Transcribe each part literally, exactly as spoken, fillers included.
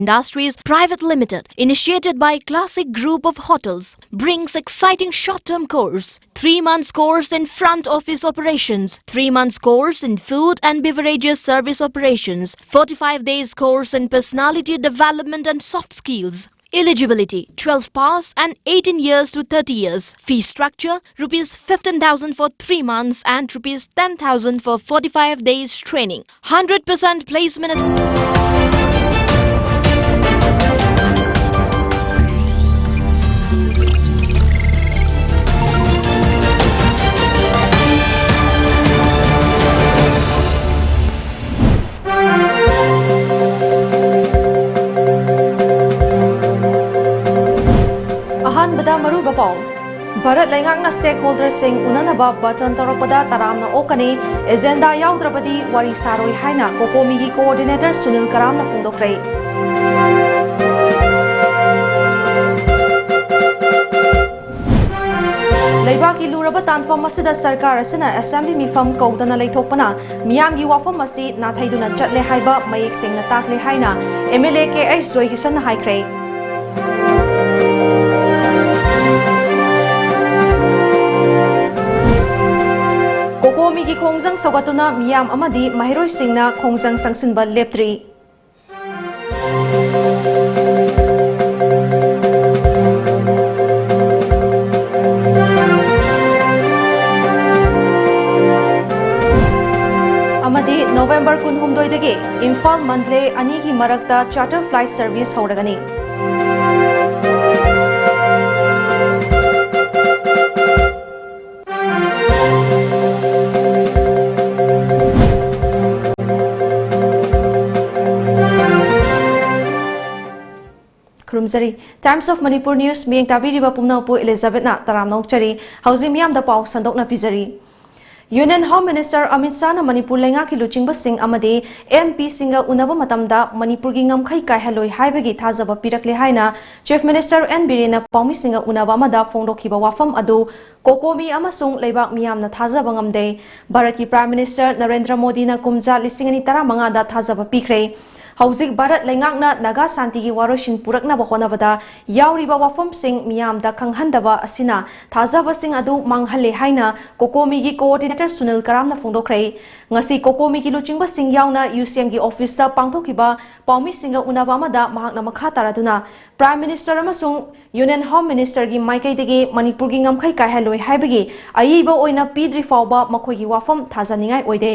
Industries Private Limited, initiated by Classic Group of Hotels, brings exciting short-term course, three months course in front office operations, three months course in food and beverages service operations, forty-five days course in personality development and soft skills. Eligibility: twelve pass and eighteen years to thirty years. Fee structure: rupees fifteen thousand for three months and rupees ten thousand for forty-five days training. Hundred percent placement. ꯑꯍꯥꯟꯕꯗ ꯃꯔꯨꯑꯣꯏꯕ ꯄꯥꯎ꯫ ꯚꯥꯔꯠ ꯂꯩꯉꯥꯛꯅ stakeholderꯁꯤꯡ ꯎꯅꯅꯕ button ꯇꯧꯔꯛꯄꯗ ꯇꯔꯥꯝꯅ ꯑꯣꯛꯀꯅꯤ, agenda ꯌꯥꯎꯗ꯭ꯔꯕꯗꯤ ꯋꯥꯔꯤ ꯁꯥꯔꯣꯏ ꯍꯥꯏꯅ ꯀꯣꯀꯣꯃꯤꯒꯤ coordinator Sunil ꯀꯔꯥꯝꯅ ꯐꯣꯡꯗꯣꯛꯈ꯭ꯔꯦ꯫ ꯂꯩꯕꯥꯛꯀꯤ ꯂꯨꯔꯕ ꯇꯥꯟꯐꯝ ꯑꯁꯤꯗ ꯁꯔꯀꯥꯔ ꯑꯁꯤꯅ assembly ꯃꯤꯐꯝ ꯀꯧꯗꯅ ꯂꯩꯊꯣꯛꯄꯅ ꯃꯤꯌꯥꯝꯒꯤ ꯋꯥꯐꯝ ꯑꯁꯤ ꯅꯥꯊꯩꯗꯨꯅ ꯆꯠꯂꯦ ꯍꯥꯏꯕ ꯃꯌꯦꯛ ꯁꯦꯡꯅ ꯇꯥꯛꯂꯦ ꯍꯥꯏꯅ M L A K H ꯖꯣꯏꯀꯤꯁꯟꯅ ꯍꯥꯏꯈ꯭ꯔꯦ꯫ ꯀꯣꯀꯣꯃꯤꯒꯤ ꯈꯣꯡꯖꯪ ꯁꯧꯒꯠꯇꯨꯅ ꯃꯤꯌꯥꯝ ꯑꯃꯗꯤ ꯃꯍꯩꯔꯣꯏꯁꯤꯡꯅ ꯈꯣꯡꯖꯪ ꯆꯪꯁꯤꯟꯕ ꯂꯦꯞꯇ꯭ꯔꯤ꯫ ꯑꯃꯗꯤ November ꯀꯨꯟꯍꯨꯝꯗꯣꯏꯗꯒꯤ ꯏꯝꯐꯥꯜ ꯃꯟꯗꯂꯦ ꯑꯅꯤꯒꯤ ꯃꯔꯛꯇ charter flight service ꯍꯧꯔꯒꯅꯤ꯫ ꯈꯨꯔꯨꯝꯖꯔꯤ꯫ Times of Manipur News ꯃꯤꯠꯌꯦꯡ ꯇꯥꯕꯤꯔꯤꯕ ꯄꯨꯝꯅꯃꯛꯄꯨ ꯏꯂꯤꯖꯥꯕꯦꯠꯅ ꯇꯔꯥꯝꯅ ꯑꯣꯛꯆꯔꯤ꯫ ꯍꯧꯖꯤꯛ ꯃꯤꯌꯥꯝꯗ ꯄꯥꯎ ꯁꯟꯗꯣꯛꯅ ꯄꯤꯖꯔꯤ꯫ Union Home Minister Amit ꯁꯥꯍꯅ Manipur ꯂꯩꯉꯥꯛꯀꯤ ꯂꯨꯆꯤꯡꯕꯁꯤꯡ ꯑꯃꯗꯤ M Pꯁꯤꯡꯒ ꯎꯅꯕ ꯃꯇꯝꯗ ꯃꯅꯤꯄꯨꯔꯒꯤ ꯉꯝꯈꯩ ꯀꯥꯏꯍꯜꯂꯣꯏ ꯍꯥꯏꯕꯒꯤ ꯊꯥꯖꯕ ꯄꯤꯔꯛꯂꯦ ꯍꯥꯏꯅ Chief Minister N ꯕꯤꯔꯦꯟꯅ ꯄꯥꯎꯃꯤꯁꯤꯡꯒ ꯎꯅꯕ ꯑꯃꯗ ꯐꯣꯡꯗꯣꯛꯈꯤꯕ ꯋꯥꯐꯝ ꯑꯗꯨ ꯀꯣꯀꯣꯃꯤ ꯑꯃꯁꯨꯡ ꯂꯩꯕꯥꯛ ꯃꯤꯌꯥꯝꯅ ꯊꯥꯖꯕ ꯉꯝꯗꯦ꯫ ꯚꯥꯔꯠꯀꯤ Prime Minister ꯅꯔꯦꯟꯗ꯭ꯔ ꯃꯣꯗꯤꯅ ꯀꯨꯝꯖꯥ ꯂꯤꯁꯤꯡ ꯑꯅꯤ ꯇꯔꯥꯃꯉꯥꯗ ꯊꯥꯖꯕ ꯄꯤꯈ꯭ꯔꯦ꯫ ꯍꯧꯖꯤꯛ ꯚꯥꯔꯠ ꯂꯩꯉꯥꯛꯅ ꯅꯥꯒꯥ ꯁꯥꯟꯇꯤꯒꯤ ꯋꯥꯔꯣꯏꯁꯤꯟ ꯄꯨꯔꯛꯅꯕ ꯍꯣꯠꯅꯕꯗ ꯌꯥꯎꯔꯤꯕ ꯋꯥꯐꯝꯁꯤꯡ ꯃꯤꯌꯥꯝꯗ ꯈꯪꯍꯟꯗꯕ ꯑꯁꯤꯅ ꯊꯥꯖꯕꯁꯤꯡ ꯑꯗꯨ ꯃꯥꯡꯍꯜꯂꯦ ꯍꯥꯏꯅ ꯀꯣꯀꯣꯃꯤꯒꯤ coordinator ꯁꯨꯅꯤꯜ ꯀꯔꯥꯝꯅ ꯐꯣꯡꯗꯣꯛꯈ꯭ꯔꯦ꯫ ꯉꯁꯤ ꯀꯣꯀꯣꯃꯤꯒꯤ ꯂꯨꯆꯤꯡꯕꯁꯤꯡ ꯌꯥꯎꯅ UCMꯒꯤ officeꯇ ꯄꯥꯡꯊꯣꯛꯈꯤꯕ ꯄꯥꯎꯃꯤꯁꯤꯡꯒ ꯎꯅꯕ ꯑꯃꯗ ꯃꯍꯥꯛꯅ ꯃꯈꯥ ꯇꯥꯔꯗꯨꯅ, Prime Minister ꯑꯃꯁꯨꯡ Union Home Ministerꯒꯤ ꯃꯥꯏꯀꯩꯗꯒꯤ ꯃꯅꯤꯄꯨꯔꯒꯤ ꯉꯝꯈꯩ ꯀꯥꯏꯍꯜꯂꯣꯏ ꯍꯥꯏꯕꯒꯤ ꯑꯏꯕ ꯑꯣꯏꯅ ꯄꯤꯗ꯭ꯔꯤ ꯐꯥꯎꯕ ꯃꯈꯣꯏꯒꯤ ꯋꯥꯐꯝ ꯊꯥꯖꯅꯤꯡꯉꯥꯏ ꯑꯣꯏꯗꯦ꯫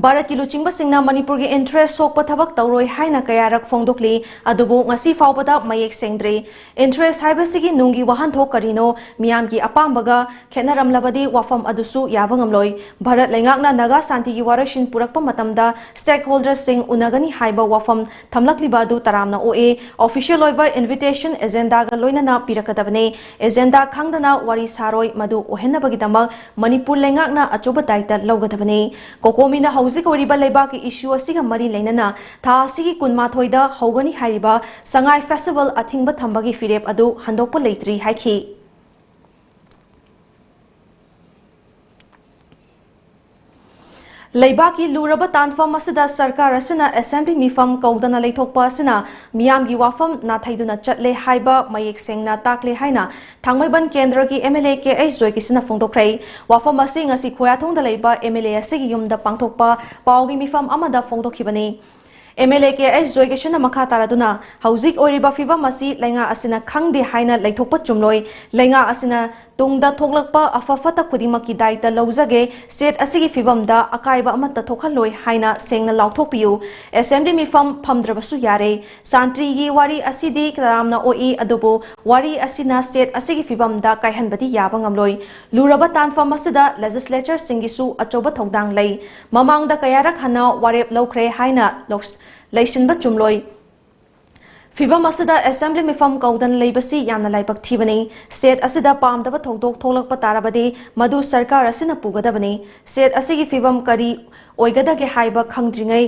ꯚꯥꯔꯠꯀꯤ ꯂꯨꯆꯤꯡꯕꯁꯤꯡꯅ ꯃꯅꯤꯄꯨꯔꯒꯤ interest ꯁꯣꯛꯄ ꯊꯕꯛ ꯇꯧꯔꯣꯏ ꯍꯥꯏꯅ ꯀꯌꯥꯔꯛ ꯐꯣꯡꯗꯣꯛꯂꯤ, ꯑꯗꯨꯕꯨ ꯉꯁꯤ ꯐꯥꯎꯕꯗ ꯃꯌꯦꯛ ꯁꯦꯡꯗ꯭ꯔꯤ꯫ Interest ꯍꯥꯏꯕꯁꯤꯒꯤ ꯅꯨꯡꯒꯤ ꯋꯥꯍꯟꯊꯣꯛ ꯀꯔꯤꯅꯣ? ꯃꯤꯌꯥꯝꯒꯤ ꯑꯄꯥꯝꯕꯒ ꯈꯦꯠꯅꯔꯝꯂꯕꯗꯤ ꯋꯥꯐꯝ ꯑꯗꯨꯁꯨ ꯌꯥꯕ ꯉꯝꯂꯣꯏ꯫ ꯚꯥꯔꯠ ꯂꯩꯉꯥꯛꯅ ꯅꯥꯒꯥ ꯁꯥꯟꯇꯤꯒꯤ ꯋꯥꯔꯣꯏꯁꯤꯟ ꯄꯨꯔꯛꯄ ꯃꯇꯝꯗ stakeholderꯁꯤꯡ ꯎꯅꯒꯅꯤ ꯍꯥꯏꯕ ꯋꯥꯐꯝ ꯊꯝꯂꯛꯂꯤꯕ ꯑꯗꯨ ꯇꯔꯥꯝꯅ ꯑꯣꯛꯏ꯫ Official ꯑꯣꯏꯕ invitation agendaꯒ ꯂꯣꯏꯅꯅ ꯄꯤꯔꯛꯀꯗꯕꯅꯤ꯫ Agenda ꯈꯪꯗꯅ ꯋꯥꯔꯤ ꯁꯥꯔꯣꯏ, ꯃꯗꯨ ꯑꯣꯏꯍꯟꯅꯕꯒꯤꯗꯃꯛ ꯃꯅꯤꯄꯨꯔ ꯂꯩꯉꯥꯛꯅ ꯑꯆꯧꯕ ꯗꯥꯏꯇ ꯂꯧꯒꯗꯕꯅꯤ꯫ ꯀꯣꯀꯣꯃꯤꯅ ꯍꯧꯖꯤꯛ ꯑꯣꯏꯔꯤꯕ ꯂꯩꯕꯥꯛꯀꯤ issue ꯑꯁꯤꯒ ꯃꯔꯤ ꯂꯩꯅꯅ ꯊꯥ ꯑꯁꯤꯒꯤ ꯀꯨꯟꯃꯥꯊꯣꯏꯗ ꯍꯧꯒꯅꯤ ꯍꯥꯏꯔꯤꯕ ꯁꯉꯥꯏ festival ꯑꯊꯤꯡꯕ ꯊꯝꯕꯒꯤ ꯐꯤꯔꯦꯞ ꯑꯗꯨ ꯍꯟꯗꯣꯛꯄ ꯂꯩꯇ꯭ꯔꯤ ꯍꯥꯏꯈꯤ꯫ ꯂꯩꯕꯥꯛꯀꯤ ꯂꯨꯔꯕ ꯇꯥꯟꯐꯝ ꯑꯁꯤꯗ ꯁꯔꯀꯥꯔ ꯑꯁꯤꯅ assembly ꯃꯤꯐꯝ ꯀꯧꯗꯅ ꯂꯩꯊꯣꯛꯄ ꯑꯁꯤꯅ ꯃꯤꯌꯥꯝꯒꯤ ꯋꯥꯐꯝ ꯅꯥꯊꯩꯗꯨꯅ ꯆꯠꯂꯦ ꯍꯥꯏꯕ ꯃꯌꯦꯛ ꯁꯦꯡꯅ ꯇꯥꯛꯂꯦ ꯍꯥꯏꯅ ꯊꯥꯡꯃꯩꯕꯟ ꯀꯦꯟꯗ꯭ꯔꯒꯤ MLA ꯀꯦ ꯑꯩꯆ ꯖꯣꯏꯀꯤꯁꯟꯅ ꯐꯣꯡꯗꯣꯛꯈ꯭ꯔꯦ꯫ ꯋꯥꯐꯝ ꯑꯁꯤ ꯉꯁꯤ ꯈꯣꯌꯥꯊꯣꯡꯗ ꯂꯩꯕ MLA ꯑꯁꯤꯒꯤ ꯌꯨꯝꯗ ꯄꯥꯡꯊꯣꯛꯄ ꯄꯥꯎꯒꯤ ꯃꯤꯐꯝ ꯑꯃꯗ ꯐꯣꯡꯗꯣꯛꯈꯤꯕꯅꯤ꯫ MLA ꯀꯦ ꯑꯩꯆ ꯖꯣꯏꯀꯤꯁꯟꯅ ꯃꯈꯥ ꯇꯥꯔꯗꯨꯅ, ꯍꯧꯖꯤꯛ ꯑꯣꯏꯔꯤꯕ ꯐꯤꯕꯝ ꯑꯁꯤ ꯂꯩꯉꯥꯛ ꯑꯁꯤꯅ ꯈꯪꯗꯦ ꯍꯥꯏꯅ ꯂꯩꯊꯣꯛꯄ ꯆꯨꯝꯂꯣꯏ꯫ ꯂꯩꯉꯥꯛ ꯑꯁꯤꯅ ꯇꯨꯡꯗ ꯊꯣꯛꯂꯛꯄ ꯑꯐ ꯐꯠꯇ ꯈꯨꯗꯤꯡꯃꯛꯀꯤ ꯗꯥꯏꯇ ꯂꯧꯖꯒꯦ꯫ State ꯑꯁꯤꯒꯤ ꯐꯤꯕꯝꯗ ꯑꯀꯥꯏꯕ ꯑꯃꯠꯇ ꯊꯣꯛꯍꯜꯂꯣꯏ ꯍꯥꯏꯅ ꯁꯦꯡꯅ ꯂꯥꯎꯊꯣꯛꯄꯤꯌꯨ꯫ Assembly ꯃꯤꯐꯝ ꯐꯝꯗ꯭ꯔꯕꯁꯨ ꯌꯥꯔꯦ꯫ ꯁꯥꯟꯇ꯭ꯔꯤꯒꯤ ꯋꯥꯔꯤ ꯑꯁꯤꯗꯤ ꯇꯔꯥꯝꯅ ꯑꯣꯛꯏ, ꯑꯗꯨꯕꯨ ꯋꯥꯔꯤ ꯑꯁꯤꯅ state ꯑꯁꯤꯒꯤ ꯐꯤꯕꯝꯗ ꯀꯥꯏꯍꯟꯕꯗꯤ ꯌꯥꯕ ꯉꯝꯂꯣꯏ꯫ ꯂꯨꯔꯕ ꯇꯥꯟꯐꯝ ꯑꯁꯤꯗ legislatorꯁꯤꯡꯒꯤꯁꯨ ꯑꯆꯧꯕ ꯊꯧꯗꯥꯡ ꯂꯩ꯫ ꯃꯃꯥꯡꯗ ꯀꯌꯥꯔꯛ ꯍꯟꯅ ꯋꯥꯔꯦꯞ ꯂꯧꯈ꯭ꯔꯦ ꯍꯥꯏꯅ ꯂꯧ-, ꯂꯩꯁꯤꯟꯕ ꯆꯨꯝꯂꯣꯏ꯫ ꯐꯤꯚꯝ ꯑꯁꯤꯗ assembly ꯃꯤꯐꯝ ꯀꯧꯗꯅ ꯂꯩꯕꯁꯤ ꯌꯥꯝꯅ ꯂꯥꯏꯕꯛ ꯊꯤꯕꯅꯤ꯫ State ꯑꯁꯤꯗ ꯄꯥꯝꯗꯕ ꯊꯧꯗꯣꯛ ꯊꯣꯛꯂꯛꯄ ꯇꯥꯔꯕꯗꯤ ꯃꯗꯨ ꯁꯔꯀꯥꯔ ꯑꯁꯤꯅ ꯄꯨꯒꯗꯕꯅꯤ꯫ State ꯑꯁꯤꯒꯤ ꯐꯤꯚꯝ ꯀꯔꯤ ꯑꯣꯏꯒꯗꯒꯦ ꯍꯥꯏꯕ ꯈꯪꯗ꯭ꯔꯤꯉꯩ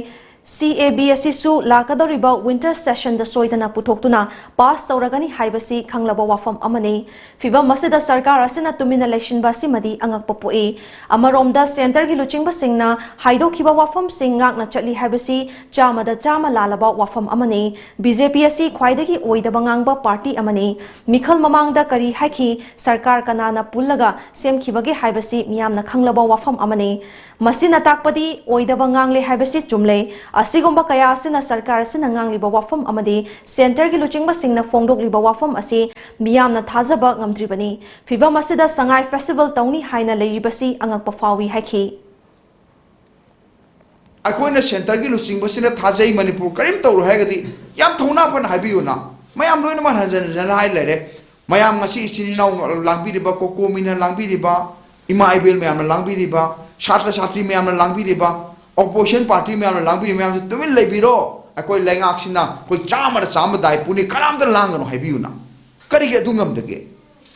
CAB ꯑꯁꯤꯁꯨ ꯂꯥꯛꯀꯗꯧꯔꯤꯕ winter sessionꯗ ꯁꯣꯏꯗꯅ ꯄꯨꯊꯣꯛꯇꯨꯅ pass ꯇꯧꯔꯒꯅꯤ ꯍꯥꯏꯕꯁꯤ ꯈꯪꯂꯕ ꯋꯥꯐꯝ ꯑꯃꯅꯤ꯫ ꯐꯤꯚꯝ ꯑꯁꯤꯗ ꯁꯔꯀꯥꯔ ꯑꯁꯤꯅ ꯇꯨꯃꯤꯟꯅ ꯂꯩꯁꯤꯟꯕ ꯑꯁꯤꯃꯗꯤ ꯑꯉꯛꯄ ꯄꯣꯛꯏ꯫ ꯑꯃꯔꯣꯝꯗ centreꯒꯤ ꯂꯨꯆꯤꯡꯕꯁꯤꯡꯅ ꯍꯥꯏꯗꯣꯛꯈꯤꯕ ꯋꯥꯐꯝꯁꯤꯡ ꯉꯥꯛꯅ ꯆꯠꯂꯤ ꯍꯥꯏꯕꯁꯤ ꯆꯥꯝꯃꯗ ꯆꯥꯝꯃ ꯂꯥꯜꯂꯕ ꯋꯥꯐꯝ ꯑꯃꯅꯤ꯫ BJP ꯑꯁꯤ ꯈ꯭ꯋꯥꯏꯗꯒꯤ ꯑꯣꯏꯗꯕ ꯉꯥꯡꯕ party ꯑꯃꯅꯤ꯫ ꯃꯤꯈꯜ ꯃꯃꯥꯡꯗ ꯀꯔꯤ ꯍꯥꯏꯈꯤ, ꯁꯔꯀꯥꯔ ꯀꯅꯥꯅ ꯄꯨꯜꯂꯒ ꯁꯦꯝꯈꯤꯕꯒꯦ ꯍꯥꯏꯕꯁꯤ ꯃꯤꯌꯥꯝꯅ ꯈꯪꯂꯕ ꯋꯥꯐꯝ ꯑꯃꯅꯤ꯫ ꯃꯁꯤꯅ ꯇꯥꯛꯄꯗꯤ ꯑꯣꯏꯗꯕ ꯉꯥꯡꯂꯦ ꯍꯥꯏꯕꯁꯤ ꯆꯨꯝꯂꯦ꯫ ꯑꯁꯤꯒꯨꯝꯕ ꯀꯌꯥ ꯑꯁꯤꯅ ꯁꯔꯀꯥꯔ ꯑꯁꯤꯅ ꯉꯥꯡꯂꯤꯕ ꯋꯥꯐꯝ ꯑꯃꯗꯤ centreꯒꯤ ꯂꯨꯆꯤꯡꯕꯁꯤꯡꯅ ꯐꯣꯡꯗꯣꯛꯂꯤꯕ ꯋꯥꯐꯝ ꯑꯁꯤ ꯃꯤꯌꯥꯝꯅ ꯊꯥꯖꯕ ꯉꯝꯗ꯭ꯔꯤꯕꯅꯤ꯫ ꯐꯤꯚꯝ ꯑꯁꯤꯗ ꯁꯉꯥꯏ festival ꯇꯧꯅꯤ ꯍꯥꯏꯅ ꯂꯩꯔꯤꯕꯁꯤ ꯑꯉꯛꯄ ꯐꯥꯎꯏ ꯍꯥꯏꯈꯤ꯫ ꯑꯩꯈꯣꯏꯅ centreꯒꯤ ꯂꯨꯆꯤꯡꯕꯁꯤꯅ ꯊꯥꯖꯩ, ꯃꯅꯤꯄꯨꯔ ꯀꯔꯤꯝ ꯇꯧꯔꯣꯏ ꯍꯥꯏꯔꯒꯗꯤ ꯌꯥꯝ ꯊꯧꯅꯥ ꯐꯅ ꯍꯥꯏꯕꯤꯌꯨꯅ꯫ ꯃꯌꯥꯝ ꯂꯣꯏꯅꯃꯛ ꯍꯟꯖꯟ ꯍꯟꯖꯟꯅ ꯍꯥꯏ ꯂꯩꯔꯦ꯫ ꯃꯌꯥꯝ ꯉꯁꯤ ꯏꯆꯤꯟ ꯏꯅꯥꯎ ꯂꯥꯡꯕꯤꯔꯤꯕ, COCOMIꯅ ꯂꯥꯡꯕꯤꯔꯤꯕ, ꯏꯃꯥ ꯏꯕꯦꯜ ꯃꯌꯥꯝꯅ ꯂꯥꯡꯕꯤꯔꯤꯕ, ꯁꯥꯇ꯭ꯔ ꯁꯥꯇ꯭ꯔꯤ ꯃꯌꯥꯝꯅ ꯂꯥꯡꯕꯤꯔꯤꯕ, opposition party ꯃꯌꯥꯝꯅ ꯂꯥꯡꯕꯤꯔꯤꯕ ꯃꯌꯥꯝꯁꯦ ꯇꯨꯃꯤꯟ ꯂꯩꯕꯤꯔꯣ꯫ ꯑꯩꯈꯣꯏ ꯂꯩꯉꯥꯛꯁꯤꯅ ꯑꯩꯈꯣꯏ ꯆꯥꯝꯃꯗ ꯆꯥꯝꯃ ꯗꯥꯏꯄꯨꯅꯤ, ꯀꯅꯥꯝꯇ ꯂꯥꯡꯒꯅꯨ ꯍꯥꯏꯕꯤꯌꯨꯅ꯫ ꯀꯔꯤꯒꯤ ꯑꯗꯨ ꯉꯝꯗꯒꯦ?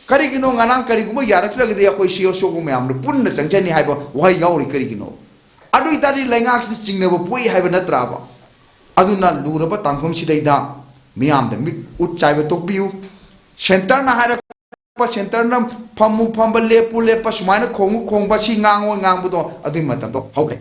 ꯀꯔꯤꯒꯤꯅꯣ ꯉꯔꯥꯡ ꯀꯔꯤꯒꯨꯝꯕ ꯌꯥꯔꯛꯇ꯭ꯔꯒꯗꯤ ꯑꯩꯈꯣꯏ CSO ꯃꯌꯥꯝꯗꯣ ꯄꯨꯟꯅ ꯆꯪꯖꯅꯤ ꯍꯥꯏꯕ ꯋꯥꯍꯩ ꯌꯥꯎꯔꯤ ꯀꯔꯤꯒꯤꯅꯣ? ꯑꯗꯨ ꯑꯣꯏꯇꯥꯔꯗꯤ ꯂꯩꯉꯥꯛꯁꯤꯗ ꯆꯤꯡꯅꯕ ꯄꯣꯛꯏ ꯍꯥꯏꯕ ꯅꯠꯇ꯭ꯔꯕ? ꯑꯗꯨꯅ ꯂꯨꯔꯕ ꯇꯥꯡꯐꯝꯁꯤꯗꯩꯗ ꯃꯤꯌꯥꯝꯗ ꯃꯤꯠ ꯎꯠ ꯆꯥꯏꯕ ꯇꯣꯛꯄꯤꯌꯨ꯫ Centreꯅ ꯍꯥꯏꯔꯛꯄ, centreꯅ ꯐꯝꯃꯨ ꯐꯝꯕ, ꯂꯦꯞꯄꯨ ꯂꯦꯞꯄ, ꯁꯨꯃꯥꯏꯅ ꯈꯣꯡꯉꯨ ꯈꯣꯡꯕ, ꯁꯤ ꯉꯥꯡꯉꯣ ꯉꯥꯡꯕꯗꯣ ꯑꯗꯨꯒꯤ ꯃꯇꯝꯗꯣ ꯍꯧꯈ꯭ꯔꯦ꯫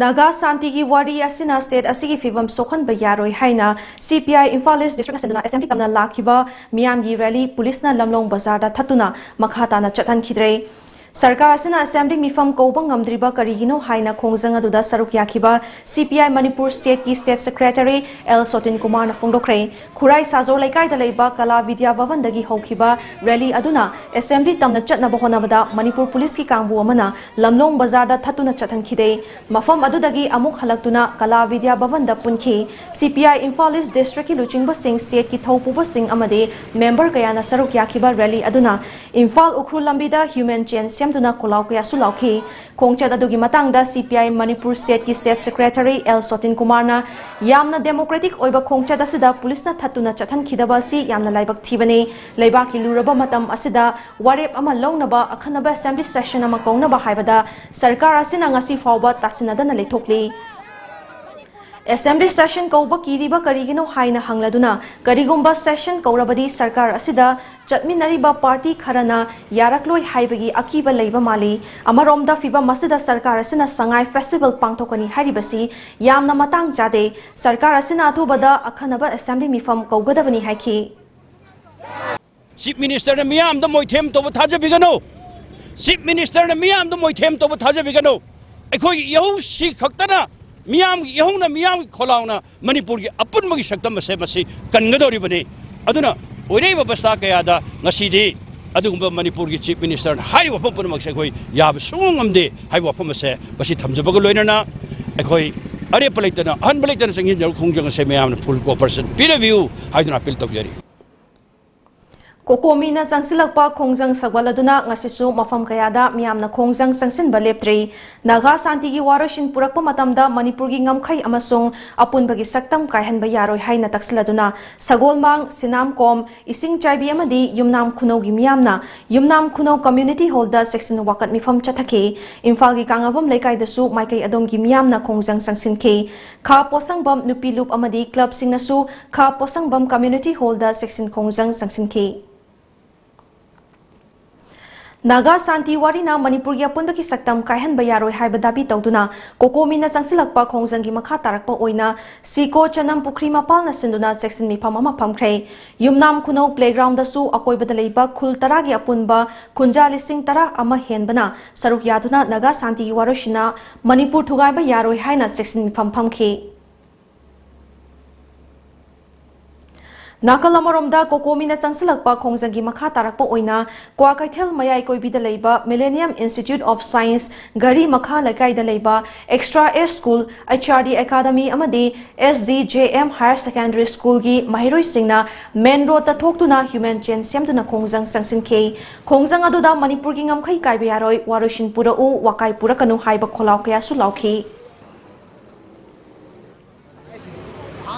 ꯅꯥꯒꯥ ꯁꯥꯟꯇꯤꯒꯤ ꯋꯥꯔꯤ ꯑꯁꯤꯅ state ꯑꯁꯤꯒꯤ ꯐꯤꯚꯝ ꯁꯣꯛꯍꯟꯕ ꯌꯥꯔꯣꯏ ꯍꯥꯏꯅ CPI Imphal East District ꯑꯁꯤꯗꯨꯅ assembly ꯇꯝꯅ ꯂꯥꯛꯈꯤꯕ ꯃꯤꯌꯥꯝꯒꯤ rally ꯄꯨꯂꯤꯁꯅ ꯂꯝꯂꯣꯡ ꯕꯖꯥꯔꯗ ꯊꯠꯇꯨꯅ ꯃꯈꯥ ꯇꯥꯅ ꯆꯠꯍꯟꯈꯤꯗ꯭ꯔꯦ꯫ ꯁꯔꯀꯥꯔ ꯑꯁꯤꯅ assembly ꯃꯤꯐꯝ ꯀꯧꯕ ꯉꯝꯗ꯭ꯔꯤꯕ ꯀꯔꯤꯒꯤꯅꯣ ꯍꯥꯏꯅ ꯈꯣꯡꯖꯪ ꯑꯗꯨꯗ ꯁꯔꯨꯛ ꯌꯥꯈꯤꯕ CPI Manipur stateꯀꯤ state secretary L ꯁꯣꯇꯤꯟ ꯀꯨꯃꯥꯔꯅ ꯐꯣꯡꯗꯣꯛꯈ꯭ꯔꯦ꯫ ꯈꯨꯔꯥꯏ ꯁꯥꯖꯣ ꯂꯩꯀꯥꯏꯗ ꯂꯩꯕ ꯀꯂꯥ ꯕꯤꯗ꯭ꯌꯥ ꯚꯕꯟꯗꯒꯤ ꯍꯧꯈꯤꯕ rally ꯑꯗꯨꯅ assembly ꯇꯝꯅ ꯆꯠꯅꯕ ꯍꯣꯠꯅꯕꯗ ꯃꯅꯤꯄꯨꯔ ꯄꯨꯂꯤꯁꯀꯤ ꯀꯥꯡꯕꯨ ꯑꯃꯅ ꯂꯝꯂꯣꯡ ꯕꯖꯥꯔꯗ ꯊꯠꯇꯨꯅ ꯆꯠꯍꯟꯈꯤꯗꯦ꯫ ꯃꯐꯝ ꯑꯗꯨꯗꯒꯤ ꯑꯃꯨꯛ ꯍꯜꯂꯛꯇꯨꯅ ꯀꯂꯥ ꯕꯤꯗ꯭ꯌꯥ ꯚꯕꯟꯗ ꯄꯨꯟꯈꯤ꯫ CPI Imphal East Districtꯀꯤ ꯂꯨꯆꯤꯡꯕꯁꯤꯡ, stateꯀꯤ ꯊꯧꯄꯨꯕꯁꯤꯡ ꯑꯃꯗꯤ member ꯀꯌꯥꯅ ꯁꯔꯨꯛ ꯌꯥꯈꯤꯕ rally ꯑꯗꯨꯅ ꯏꯝꯐꯥꯜ ꯎꯈ꯭ꯔꯨꯜ ꯂꯝꯕꯤꯗ human chain ꯁꯦꯝ ꯁꯦꯝꯗꯨꯅ ꯈꯣꯜꯂꯥꯎ ꯀꯌꯥꯁꯨ ꯂꯥꯎꯈꯤ꯫ ꯈꯣꯡꯆꯠ ꯑꯗꯨꯒꯤ ꯃꯇꯥꯡꯗ C P I ꯃꯅꯤꯄꯨꯔ ꯁ꯭ꯇꯦꯠꯀꯤ ꯁ꯭ꯇꯦꯠ ꯁꯦꯀ꯭ꯔꯦꯇꯔꯤ ꯑꯦꯜ ꯁꯣꯇꯤꯟ ꯀꯨꯃꯥꯔꯅ ꯌꯥꯝꯅ ꯗꯦꯃꯣꯀ꯭ꯔꯦꯇꯤꯛ ꯑꯣꯏꯕ ꯈꯣꯡꯆꯠ ꯑꯁꯤꯗ ꯄꯨꯂꯤꯁꯅ ꯊꯠꯇꯨꯅ ꯆꯠꯍꯟꯈꯤꯗꯕ ꯑꯁꯤ ꯌꯥꯝꯅ ꯂꯥꯏꯕꯛ ꯊꯤꯕꯅꯤ꯫ ꯂꯩꯕꯥꯛꯀꯤ ꯂꯨꯔꯕ ꯃꯇꯝ ꯑꯁꯤꯗ ꯋꯥꯔꯦꯞ ꯑꯃ ꯂꯧꯅꯕ ꯑꯈꯟꯅꯕ ꯑꯦꯁꯦꯝꯕ꯭ꯂꯤ ꯁꯦꯁꯟ ꯑꯃ ꯀꯧꯅꯕ ꯍꯥꯏꯕꯗ ꯁꯔꯀꯥꯔ ꯑꯁꯤꯅ ꯉꯁꯤ ꯐꯥꯎꯕ ꯇꯥꯁꯤꯟꯅꯗꯅ ꯂꯩꯊꯣꯛꯂꯤ꯫ ꯑꯦꯁꯦꯝꯕ꯭ꯂꯤ ꯁꯦꯁꯟ ꯀꯧꯕ ꯀꯤꯔꯤꯕ ꯀꯔꯤꯒꯤꯅꯣ ꯍꯥꯏꯅ ꯍꯪꯂꯗꯨꯅ, ꯀꯔꯤꯒꯨꯝꯕ ꯁꯦꯁꯟ ꯀꯧꯔꯕꯗꯤ ꯁꯔꯀꯥꯔ ꯑꯁꯤꯗ ꯆꯠꯃꯤꯟꯅꯔꯤꯕ ꯄꯥꯔꯇꯤ ꯈꯔꯅ ꯌꯥꯔꯛꯂꯣꯏ ꯍꯥꯏꯕꯒꯤ ꯑꯀꯤꯕ ꯂꯩꯕ ꯃꯥꯜꯂꯤ꯫ ꯑꯃꯔꯣꯝꯗ ꯐꯤꯚꯝ ꯑꯁꯤꯗ ꯁꯔꯀꯥꯔ ꯑꯁꯤꯅ ꯁꯉꯥꯏ ꯐꯦꯁꯇꯤꯚꯦꯜ ꯄꯥꯡꯊꯣꯛꯀꯅꯤ ꯍꯥꯏꯔꯤꯕꯁꯤ ꯌꯥꯝꯅ ꯃꯇꯥꯡ ꯆꯥꯗꯦ꯫ ꯁꯔꯀꯥꯔ ꯑꯁꯤꯅ ꯑꯊꯨꯕꯗ ꯑꯈꯟꯅꯕ ꯑꯦꯁꯦꯝꯕ꯭ꯂꯤ ꯃꯤꯐꯝ ꯀꯧꯒꯗꯕꯅꯤ ꯍꯥꯏꯈꯤ꯫ ꯆꯤꯐ ꯃꯤꯅꯤꯁꯇꯔꯅ ꯃꯤꯌꯥꯝꯗ ꯃꯣꯏꯊꯦꯝ ꯇꯧꯕ ꯊꯥꯖꯕꯤꯒꯅꯨ꯫ ꯆꯤꯐ ꯃꯤꯅꯤꯁꯇꯔꯅ ꯃꯤꯌꯥꯝꯗ ꯃꯣꯏꯊꯦꯝ ꯇꯧꯕ ꯊꯥꯖꯕꯤꯒꯅꯨ꯫ ꯑꯩꯈꯣꯏꯒꯤ ꯏꯍꯧꯁꯤ ꯈꯛꯇꯅ, ꯃꯤꯌꯥꯝꯒꯤ ꯏꯍꯧꯅ, ꯃꯤꯌꯥꯝꯒꯤ ꯈꯣꯜꯂꯥꯎꯅ ꯃꯅꯤꯄꯨꯔꯒꯤ ꯑꯄꯨꯟꯕꯒꯤ ꯁꯛꯇꯝ ꯑꯁꯦ ꯃꯁꯤ ꯀꯟꯒꯗꯧꯔꯤꯕꯅꯤ꯫ ꯑꯗꯨꯅ ꯑꯣꯏꯔꯛꯏꯕ ꯕꯁꯥ ꯀꯌꯥꯗ ꯉꯁꯤꯗꯤ ꯑꯗꯨꯒꯨꯝꯕ ꯃꯅꯤꯄꯨꯔꯒꯤ ꯆꯤꯐ ꯃꯤꯅꯤꯁꯇꯔꯅ ꯍꯥꯏꯔꯤꯕ ꯋꯥꯐꯝ ꯄꯨꯝꯅꯃꯛꯁꯦ ꯑꯩꯈꯣꯏ ꯌꯥꯕ ꯁꯨꯡꯉꯝ ꯉꯝꯗꯦ ꯍꯥꯏꯕ ꯋꯥꯐꯝ ꯑꯁꯦ ꯃꯁꯤ ꯊꯝꯖꯕꯒ ꯂꯣꯏꯅꯅ, ꯑꯩꯈꯣꯏ ꯑꯔꯦꯞꯄ ꯂꯩꯇꯅ, ꯑꯍꯟꯕ ꯂꯩꯇꯅ ꯆꯪꯁꯤꯟꯖꯔꯕ ꯈꯣꯡꯖꯪ ꯑꯁꯦ ꯃꯌꯥꯝꯅ ꯐꯨꯜ ꯀꯣꯑꯣꯄꯔꯦꯁꯟ ꯄꯤꯔꯕꯤꯌꯨ ꯍꯥꯏꯗꯨꯅ ꯑꯄꯤꯜ ꯇꯧꯖꯔꯤ꯫ ꯀꯣꯀꯣꯃꯤꯅ ꯆꯪꯁꯤꯜꯂꯛꯄ ꯈꯣꯡꯖꯪ ꯁꯧꯒꯠꯂꯗꯨꯅ ꯉꯁꯤꯁꯨ ꯃꯐꯝ ꯀꯌꯥꯗ ꯃꯤꯌꯥꯝꯅ ꯈꯣꯡꯖꯪ ꯆꯪꯁꯤꯟꯕ ꯂꯦꯞꯇ꯭ꯔꯤ꯫ ꯅꯥꯒꯥ ꯁꯥꯟꯇꯤꯒꯤ ꯋꯥꯔꯣꯏꯁꯤꯟ ꯄꯨꯔꯛꯄ ꯃꯇꯝꯗ ꯃꯅꯤꯄꯨꯔꯒꯤ ꯉꯝꯈꯩ ꯑꯃꯁꯨꯡ ꯑꯄꯨꯟꯕꯒꯤ ꯁꯛꯇꯝ ꯀꯥꯏꯍꯟꯕ ꯌꯥꯔꯣꯏ ꯍꯥꯏꯅ ꯇꯛꯁꯤꯜꯂꯗꯨꯅ ꯁꯒꯣꯜꯃꯥꯡ, ꯁꯤꯅꯥꯝꯀꯣꯝ, ꯏꯁꯤꯡꯆꯥꯏꯕꯤ ꯑꯃꯗꯤ ꯌꯨꯝꯅꯥꯝ ꯈꯨꯅꯧꯒꯤ ꯃꯤꯌꯥꯝꯅ ꯌꯨꯝꯅꯥꯝ ꯈꯨꯅꯧ ꯀꯝꯃ꯭ꯌꯨꯅꯤꯇꯤ ꯍꯣꯜꯗ ꯆꯦꯛꯁꯤꯟ ꯋꯥꯀꯠ ꯃꯤꯐꯝ ꯆꯠꯊꯈꯤ꯫ ꯏꯝꯐꯥꯜꯒꯤ ꯀꯥꯉꯥꯕꯝ ꯂꯩꯀꯥꯏꯗꯁꯨ ꯃꯥꯏꯀꯩ ꯑꯗꯣꯝꯒꯤ ꯃꯤꯌꯥꯝꯅ ꯈꯣꯡꯖꯪ ꯆꯪꯁꯤꯟꯈꯤ꯫ ꯈꯥ ꯄꯣꯠꯁꯪꯕꯝ ꯅꯨꯄꯤ ꯂꯨꯞ ꯑꯃꯗꯤ ꯀ꯭ꯂꯕꯁꯤꯡꯅꯁꯨ ꯈꯥ ꯄꯣꯠꯁꯪꯕꯝ ꯀꯝꯃ꯭ꯌꯨꯅꯤꯇꯤ ꯍꯣꯜꯗ ꯆꯦꯛꯁꯤꯟ ꯈꯣꯡꯖꯪ ꯆꯪꯁꯤꯟꯈꯤ꯫ ꯅꯥꯒꯥ ꯁꯥꯟꯇꯤ ꯋꯥꯔꯤꯅ ꯃꯅꯤꯄꯨꯔꯒꯤ ꯑꯄꯨꯟꯕꯒꯤ ꯁꯛꯇꯝ ꯀꯥꯏꯍꯟꯕ ꯌꯥꯔꯣꯏ ꯍꯥꯏꯕ ꯗꯥꯕꯤ ꯇꯧꯗꯨꯅ ꯀꯣꯀꯣꯃꯤꯅ ꯆꯪꯁꯤꯜꯂꯛꯄ ꯈꯣꯡꯖꯪꯒꯤ ꯃꯈꯥ ꯇꯥꯔꯛꯄ ꯑꯣꯏꯅ ꯁꯤꯀꯣ ꯆꯅꯝ ꯄꯨꯈ꯭ꯔꯤ ꯃꯄꯥꯜꯅ ꯁꯤꯟꯗꯨꯅ ꯆꯦꯛꯁꯤꯟ ꯃꯤꯐꯝ ꯑꯃ ꯐꯝꯈ꯭ꯔꯦ꯫ ꯌꯨꯝꯅꯥꯝ ꯈꯨꯅꯧ ꯄ꯭ꯂꯦꯒ꯭ꯔꯥꯎꯟꯗꯁꯨ ꯑꯀꯣꯏꯕꯗ ꯂꯩꯕ ꯈꯨꯜ ꯇꯔꯥꯒꯤ ꯑꯄꯨꯟꯕ ꯈꯨꯟꯖꯥ ꯂꯤꯁꯤꯡ ꯇꯔꯥ ꯑꯃ ꯍꯦꯟꯕꯅ ꯁꯔꯨꯛ ꯌꯥꯗꯨꯅ ꯅꯥꯒꯥ ꯁꯥꯟꯇꯤꯒꯤ ꯋꯥꯔꯣꯏꯁꯤꯟꯅ ꯃꯅꯤꯄꯨꯔ ꯊꯨꯒꯥꯏꯕ ꯌꯥꯔꯣꯏ ꯍꯥꯏꯅ ꯆꯦꯛꯁꯤꯟ ꯃꯤꯐꯝ ꯐꯝꯈꯤ꯫ ꯅꯥꯀꯜ ꯑꯃꯔꯣꯝꯗ, ꯀꯣꯀꯣꯃꯤꯅ ꯆꯪꯁꯤꯜꯂꯛꯄ ꯈꯣꯡꯖꯪꯒꯤ ꯃꯈꯥ ꯇꯥꯔꯛꯄ ꯑꯣꯏꯅ ꯀ꯭ꯋꯥꯀꯩꯊꯦꯜ ꯃꯌꯥꯏ ꯀꯣꯏꯕꯤꯗ ꯂꯩꯕ Millennium Institute of Science ꯘꯔꯤ ꯃꯈꯥ ꯂꯩꯀꯥꯏꯗ ꯂꯩꯕ Extra S School, H R D Academy ꯑꯃꯗꯤ S D J M Higher Secondary Schoolꯒꯤ ꯃꯍꯩꯔꯣꯏꯁꯤꯡꯅ main roadꯇ ꯊꯣꯛꯇꯨꯅ human chain ꯁꯦꯝꯗꯨꯅ ꯈꯣꯡꯖꯪ ꯆꯪꯁꯤꯟꯈꯤ꯫ ꯈꯣꯡꯖꯪ ꯑꯗꯨꯗ "ꯃꯅꯤꯄꯨꯔꯒꯤ ꯉꯝꯈꯩ ꯀꯥꯏꯕ ꯌꯥꯔꯣꯏ, ꯋꯥꯔꯣꯏꯁꯤꯟ ꯄꯨꯔꯛꯎ, ꯋꯥꯀꯥꯏ ꯄꯨꯔꯛꯀꯅꯨ" ꯍꯥꯏꯕ ꯈꯣꯜꯂꯥꯎ ꯀꯌꯥꯁꯨ ꯂꯥꯎꯈꯤ꯫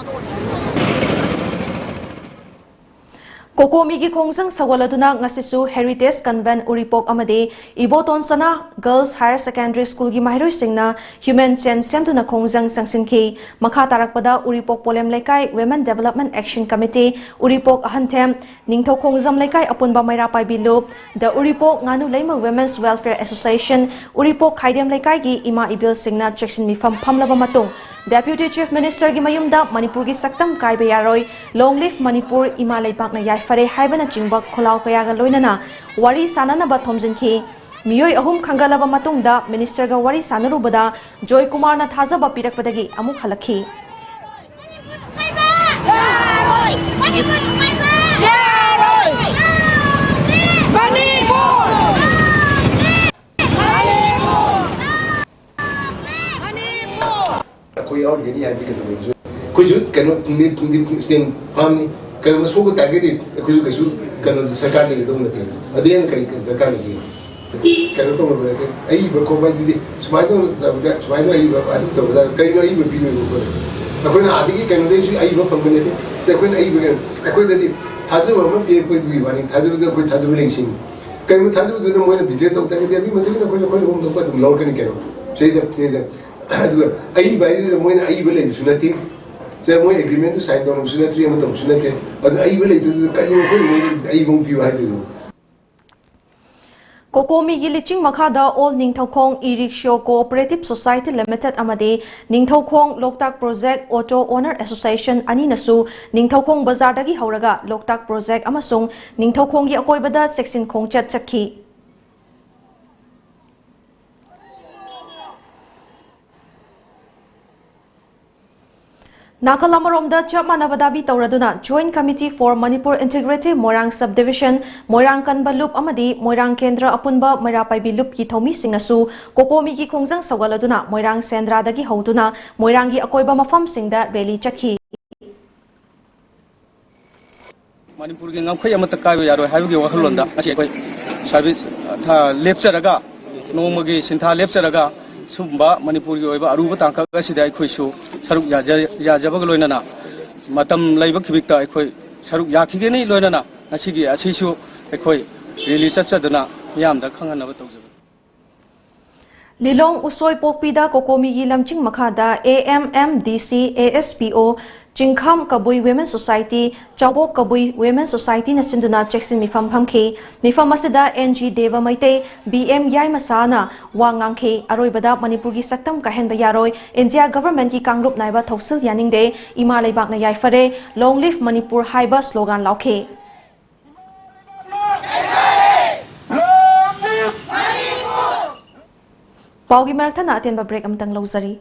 ꯀꯣꯀꯣꯃꯤꯒꯤ ꯈꯣꯡꯖꯪ ꯁꯧꯒꯠꯂꯗꯨꯅ ꯉꯁꯤꯁꯨ Heritage Convent ꯎꯔꯤꯄꯣꯛ ꯑꯃꯗꯤ ꯏꯕꯣꯇꯣꯟ ꯁꯅꯥ Girls Higher Secondary Schoolꯒꯤ ꯃꯍꯩꯔꯣꯏꯁꯤꯡꯅ human chain ꯁꯦꯝꯗꯨꯅ ꯈꯣꯡꯖꯪ ꯆꯪꯁꯤꯟꯈꯤ꯫ ꯃꯈꯥ ꯇꯥꯔꯛꯄꯗ ꯎꯔꯤꯄꯣꯛ ꯄꯣꯂꯦꯝ ꯂꯩꯀꯥꯏ Women Development Action Committee, ꯎꯔꯤꯄꯣꯛ ꯑꯍꯟꯊꯦꯝ, ꯅꯤꯡꯊꯧꯈꯣꯡꯖꯝ ꯂꯩꯀꯥꯏ ꯑꯄꯨꯟꯕ ꯃꯩꯔꯥ ꯄꯥꯏꯕꯤ ꯂꯨꯞ, The ꯎꯔꯤꯄꯣꯛ ꯉꯥꯅꯨ ꯂꯩꯃ Women's Welfare Association, ꯎꯔꯤꯄꯣꯛ ꯈꯥꯏꯗꯦꯝ ꯂꯩꯀꯥꯏꯒꯤ ꯏꯃꯥ ꯏꯕꯦꯜꯁꯤꯡꯅ ꯆꯦꯛꯁꯤꯟ ꯃꯤꯐꯝ ꯐꯝꯂꯕ ꯃꯇꯨꯡ, Deputy Chief Ministerꯒꯤ ꯃꯌꯨꯝꯗ "ꯃꯅꯤꯄꯨꯔꯒꯤ ꯁꯛꯇꯝ ꯀꯥꯏꯕ ꯌꯥꯔꯣꯏ, Long live Manipur, ꯏꯃꯥ ꯂꯩꯕꯥꯛꯅ ꯌꯥꯏꯐꯔꯦ" ꯍꯥꯏꯕꯅꯆꯤꯡꯕ ꯈꯣꯜꯂꯥꯎ ꯀꯌꯥꯒ ꯂꯣꯏꯅꯅ ꯋꯥꯔꯤ ꯁꯥꯅꯅꯕ ꯊꯣꯝꯖꯤꯟꯈꯤ꯫ ꯃꯤꯑꯣꯏ ꯑꯍꯨꯝ ꯈꯟꯒꯠꯂꯕ ꯃꯇꯨꯡꯗ Ministerꯒ ꯋꯥꯔꯤ ꯁꯥꯅꯔꯨꯕꯗ ꯖꯣꯏꯀꯨꯃꯥꯔꯅ ꯊꯥꯖꯕ ꯄꯤꯔꯛꯄꯗꯒꯤ ꯑꯃꯨꯛ ꯍꯜꯂꯛꯈꯤ꯫ ꯑꯩꯈꯣꯏ ꯌꯥꯎꯔꯤꯉꯩꯗꯤ ꯌꯥꯗꯦ ꯀꯩꯗꯧꯕꯩꯁꯨ꯫ ꯑꯩꯈꯣꯏꯁꯨ ꯀꯩꯅꯣ ꯇꯨꯡꯗꯤ, ꯇꯨꯡꯗꯤ ꯁ꯭ꯇꯦꯟ ꯐꯥꯝꯅꯤ꯫ ꯀꯩꯅꯣꯝꯃ ꯁꯣꯛꯄ ꯇꯥꯔꯒꯗꯤ ꯑꯩꯈꯣꯏꯁꯨ ꯀꯩꯁꯨ ꯀꯩꯅꯣ ꯁꯔꯀꯥꯔ ꯂꯩꯒꯗꯧꯕ ꯅꯠꯇꯦ꯫ ꯑꯗꯨ ꯍꯦꯟꯅ ꯀꯔꯤ ꯗꯔꯀꯥꯔ ꯂꯩꯒꯦ? ꯀꯩꯅꯣ ꯇꯧꯅꯕ ꯅꯠꯇꯦ꯫ ꯑꯏꯕ ꯈꯣꯠꯄ ꯍꯥꯏꯗꯨꯗꯤ ꯁꯨꯃꯥꯏꯅ ꯇꯧꯅ ꯇꯧꯕꯗ, ꯁꯨꯃꯥꯏꯅ ꯑꯏꯕ ꯑꯗꯨ ꯇꯧꯕꯗ ꯀꯩꯅꯣ ꯑꯏꯕ ꯄꯤꯗꯣꯏꯕ ꯑꯩꯈꯣꯏꯅ? ꯑꯩꯈꯣꯏꯅ ꯑꯥꯗꯒꯤ ꯀꯩꯅꯣꯗꯩꯁꯨ ꯑꯏꯕ ꯐꯪꯕ ꯅꯠꯇꯦ꯫ ꯁꯤ ꯑꯩꯈꯣꯏꯅ ꯑꯏꯕ ꯀꯩꯅꯣ? ꯑꯩꯈꯣꯏꯗꯗꯤ ꯊꯥꯖꯕ ꯑꯃ ꯄꯤꯔꯛꯄꯗꯨꯒꯤ ꯋꯥꯅꯤ꯫ ꯊꯥꯖꯕꯗꯨ ꯑꯩꯈꯣꯏ ꯊꯥꯖꯕ ꯂꯩꯁꯤꯡ꯫ ꯀꯩꯅꯣ ꯊꯥꯖꯕꯗꯨꯅ ꯃꯣꯏꯅ ꯕꯤꯗ꯭ꯔꯦ ꯇꯧ ꯇꯥꯔꯒꯗꯤ ꯑꯗꯨꯒꯤ ꯃꯇꯨꯡ ꯏꯟꯅ ꯑꯩꯈꯣꯏꯁꯨ ꯑꯩꯈꯣꯏ ꯂꯧꯐꯝ ꯊꯣꯛꯄ ꯑꯗꯨꯝ ꯂꯧꯔꯛꯀꯅꯤ ꯀꯩꯅꯣ꯫ ꯁꯤꯗ, ꯁꯤꯗ ꯑꯗꯨꯒ ꯑꯏꯕ ꯍꯥꯏꯗꯨꯗ ꯃꯣꯏꯅ ꯑꯏꯕ ꯂꯩꯕꯁꯨ ꯅꯠꯇꯦ꯫ ꯁꯤꯗ ꯃꯣꯏ ꯑꯦꯒ꯭ꯔꯤꯃꯦꯟꯗꯨ ꯁꯥꯏꯟ ꯇꯧꯅꯕꯁꯨ ꯅꯠꯇ꯭ꯔꯤ, ꯑꯃ ꯇꯧꯕꯁꯨ ꯅꯠꯇ꯭ꯔꯦ꯫ ꯑꯗꯨ ꯑꯏꯕ ꯂꯩꯇꯕꯗꯨꯗ ꯀꯔꯤꯅꯣ ꯑꯩꯈꯣꯏꯅ ꯃꯣꯏꯗ ꯑꯏꯕ ꯑꯃ ꯄꯤꯌꯨ ꯍꯥꯏꯗꯣꯏꯗꯨꯕꯨ? ꯀꯣꯀꯣꯃꯤꯒꯤ ꯂꯤꯆꯤꯡ ꯃꯈꯥꯗ All Ningthoukhong E-Rickshaw Cooperative Society Limited ꯑꯃꯗꯤ ꯅꯤꯡꯊꯧꯈꯣꯡ ꯂꯣꯛꯇꯥꯛ Project Auto Owner Association ꯑꯅꯤꯅꯁꯨ Ningthoukhong ꯕꯖꯥꯔꯗꯒꯤ ꯍꯧꯔꯒ ꯂꯣꯛꯇꯥꯛ Project ꯑꯃꯁꯨꯡ ꯅꯤꯡꯊꯧꯈꯣꯡꯒꯤ ꯑꯀꯣꯏꯕꯗ ꯆꯦꯛꯁꯤꯟ ꯈꯣꯡꯆꯠ ꯆꯠꯈꯤ꯫ ꯅꯥꯀꯜ ꯑꯃꯔꯣꯝꯗ, ꯆꯞ ꯃꯥꯟꯅꯕ ꯗꯥꯕꯤ ꯇꯧꯔꯗꯨꯅ Joint Committee for Manipur Integrity Moirang Subdivision, Moirang ꯀꯟꯕ ꯂꯨꯞ ꯑꯃꯗꯤ ꯃꯣꯏꯔꯥꯡ ꯀꯦꯟꯗ꯭ꯔ ꯑꯄꯨꯟꯕ ꯃꯩꯔꯥ ꯄꯥꯏꯕꯤ ꯂꯨꯞꯀꯤ ꯊꯧꯃꯤꯁꯤꯡꯅꯁꯨ ꯀꯣꯀꯣꯃꯤꯒꯤ ꯈꯣꯡꯖꯪ ꯁꯧꯒꯠꯂꯗꯨꯅ ꯃꯣꯏꯔꯥꯡ ꯁꯦꯟꯗ꯭ꯔꯥꯗꯒꯤ ꯍꯧꯗꯨꯅ ꯃꯣꯏꯔꯥꯡꯒꯤ ꯑꯀꯣꯏꯕ ꯃꯐꯝꯁꯤꯡꯗ ꯔꯦꯂꯤ ꯆꯠꯈꯤ꯫ ꯃꯅꯤꯄꯨꯔꯒꯤ ꯉꯝꯈꯩ ꯑꯃꯠꯇ ꯀꯥꯏꯕ ꯌꯥꯔꯣꯏ ꯍꯥꯏꯕꯒꯤ ꯋꯥꯈꯜꯂꯣꯟꯗ ꯉꯁꯤ ꯑꯩꯈꯣꯏ ꯁꯥꯔꯚꯤꯁ ꯊꯥ ꯂꯦꯞꯆꯔꯒ, ꯅꯣꯡꯃꯒꯤ ꯁꯤꯟꯊꯥ ꯂꯦꯞꯆꯔꯒ, ꯁꯨꯝꯕ ꯃꯅꯤꯄꯨꯔꯒꯤ ꯑꯣꯏꯕ ꯑꯔꯨꯕ ꯇꯥꯡꯀꯛ ꯑꯁꯤꯗ ꯑꯩꯈꯣꯏꯁꯨ ꯁꯔꯨꯛ ꯌꯥꯖ-, ꯌꯥꯖꯕꯒ ꯂꯣꯏꯅꯅ ꯃꯇꯝ ꯂꯩꯕ ꯈꯤꯕꯤꯛꯇ ꯑꯩꯈꯣꯏ ꯁꯔꯨꯛ ꯌꯥꯈꯤꯒꯅꯤ꯫ ꯂꯣꯏꯅꯅ ꯉꯁꯤꯒꯤ ꯑꯁꯤꯁꯨ ꯑꯩꯈꯣꯏ ꯔꯦꯂꯤ ꯆꯠꯆꯗꯨꯅ ꯃꯤꯌꯥꯝꯗ ꯈꯪꯍꯟꯅꯕ ꯇꯧꯖꯕꯅꯤ꯫ ꯂꯤꯂꯣꯡ ꯎꯁꯣꯏ ꯄꯣꯛꯄꯤꯗ ꯀꯣꯀꯣꯃꯤꯒꯤ ꯂꯝꯖꯤꯡ ꯃꯈꯥꯗ A M M D C, A S P O, ꯆꯤꯡꯈꯝ Kabui Women Society, ꯆꯥꯎꯕꯣꯛ Kabui Women Society ꯅ ꯁꯤꯟꯗꯨꯅ ꯆꯦꯛꯁꯤꯟ ꯃꯤꯐꯝ ꯐꯝꯈꯤ꯫ ꯃꯤꯐꯝ ꯑꯁꯤꯗ N G ꯗꯦꯕ ꯃꯩꯇꯩ, B M ꯌꯥꯏꯃꯁꯥꯅ ꯋꯥ ꯉꯥꯡꯈꯤ꯫ ꯑꯔꯣꯏꯕꯗ ꯃꯅꯤꯄꯨꯔꯒꯤ ꯁꯛꯇꯝ ꯀꯥꯏꯍꯟꯕ ꯌꯥꯔꯣꯏ, ꯏꯟꯗꯤꯌꯥ ꯒꯚꯔꯟꯃꯦꯟꯠꯀꯤ ꯀꯥꯡꯂꯨꯞ ꯅꯥꯏꯕ ꯊꯧꯁꯤꯜ ꯌꯥꯅꯤꯡꯗꯦ, ꯏꯃꯥ ꯂꯩꯕꯥꯛꯅ ꯌꯥꯏꯐꯔꯦ, Long live Manipur ꯍꯥꯏꯕ ꯁ꯭ꯂꯣꯒꯥꯟ ꯂꯥꯎꯈꯤ꯫ ꯄꯥꯎꯒꯤ ꯃꯔꯛ ꯊꯠꯅ ꯑꯇꯦꯟꯕ ꯕ꯭ꯔꯦꯛ ꯑꯃꯇꯪ ꯂꯧꯖꯔꯤ꯫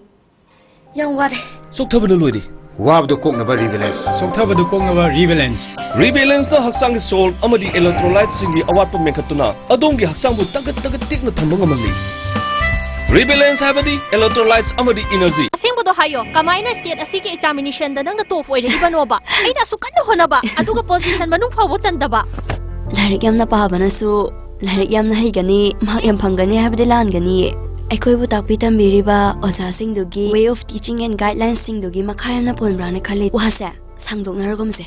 ꯌꯥꯝ ꯋꯥꯔꯦ꯫ ꯆꯣꯛꯊꯕꯅ ꯂꯣꯏꯔꯦ꯫ ꯋꯥꯕꯗꯨ ꯀꯣꯛꯅꯕ ꯔꯤꯕꯦꯂꯦꯟꯁ꯫ ꯆꯣꯛꯊꯕꯗꯨ ꯀꯣꯛꯅꯕ ꯔꯤꯕꯦꯂꯦꯟꯁ꯫ ꯔꯤꯕꯦꯂꯦꯟꯁꯅ ꯍꯛꯆꯥꯡꯒꯤ ꯁꯣꯜ ꯑꯃꯗꯤ ꯏꯂꯦꯛꯇ꯭ꯔꯣꯂꯥꯏꯠꯁꯤꯡꯒꯤ ꯑꯋꯥꯠꯄ ꯃꯦꯟꯈꯠꯇꯨꯅ ꯑꯗꯣꯝꯒꯤ ꯍꯛꯆꯥꯡꯕꯨ ꯇꯒꯠ ꯇꯒꯠ ꯇꯦꯛꯅ ꯊꯝꯕ ꯉꯝꯍꯜꯂꯤ꯫ ꯔꯤꯕꯦꯂꯦꯟꯁ ꯍꯥꯏꯕꯗꯤ ꯏꯂꯦꯛꯇ꯭ꯔꯣꯂꯥꯏꯠꯁ ꯑꯃꯗꯤ ꯏꯅꯔꯖꯤ꯫ ꯑꯁꯦꯡꯕꯗꯣ ꯍꯥꯏꯌꯣ, ꯀꯃꯥꯏꯅ ꯁ꯭ꯇꯦꯠ ꯑꯁꯤꯒꯤ ꯑꯦꯛꯖꯥꯃꯤꯅꯦꯁꯟꯗ ꯅꯪꯅ ꯇꯣꯞ ꯑꯣꯏꯔꯛꯏꯕꯅꯣꯕ? ꯑꯩꯅ ꯑꯁꯨꯛ ꯀꯟꯅ ꯍꯣꯠꯅꯕ, ꯑꯗꯨꯒ ꯄꯣꯖꯤꯁꯟ ꯃꯅꯨꯡ ꯐꯥꯎꯕ ꯆꯟꯗꯕ꯫ ꯂꯥꯏꯔꯤꯛ ꯌꯥꯝꯅ ꯄꯥꯕꯅꯁꯨ ꯂꯥꯏꯔꯤꯛ ꯌꯥꯝꯅ ꯍꯩꯒꯅꯤ, ꯃꯍꯥꯛ ꯌꯥꯝ ꯐꯪꯒꯅꯤ ꯍꯥꯏꯕꯗꯤ ꯂꯥꯟꯒꯅꯤꯌꯦ꯫ ꯑꯩꯈꯣꯏꯕꯨ ꯇꯥꯛꯄꯤ ꯇꯝꯕꯤꯔꯤꯕ ꯑꯣꯖꯥꯁꯤꯡꯗꯨꯒꯤ way of teaching and guidelines ꯁꯤꯡꯗꯨꯒꯤ ꯃꯈꯥ ꯌꯥꯝꯅ ꯄꯣꯟꯕ꯭ꯔꯥꯅ ꯈꯜꯂꯤ꯫ ꯋꯥꯁꯦ ꯁꯥꯡꯗꯣꯛꯅꯔꯒꯨꯝꯁꯦ꯫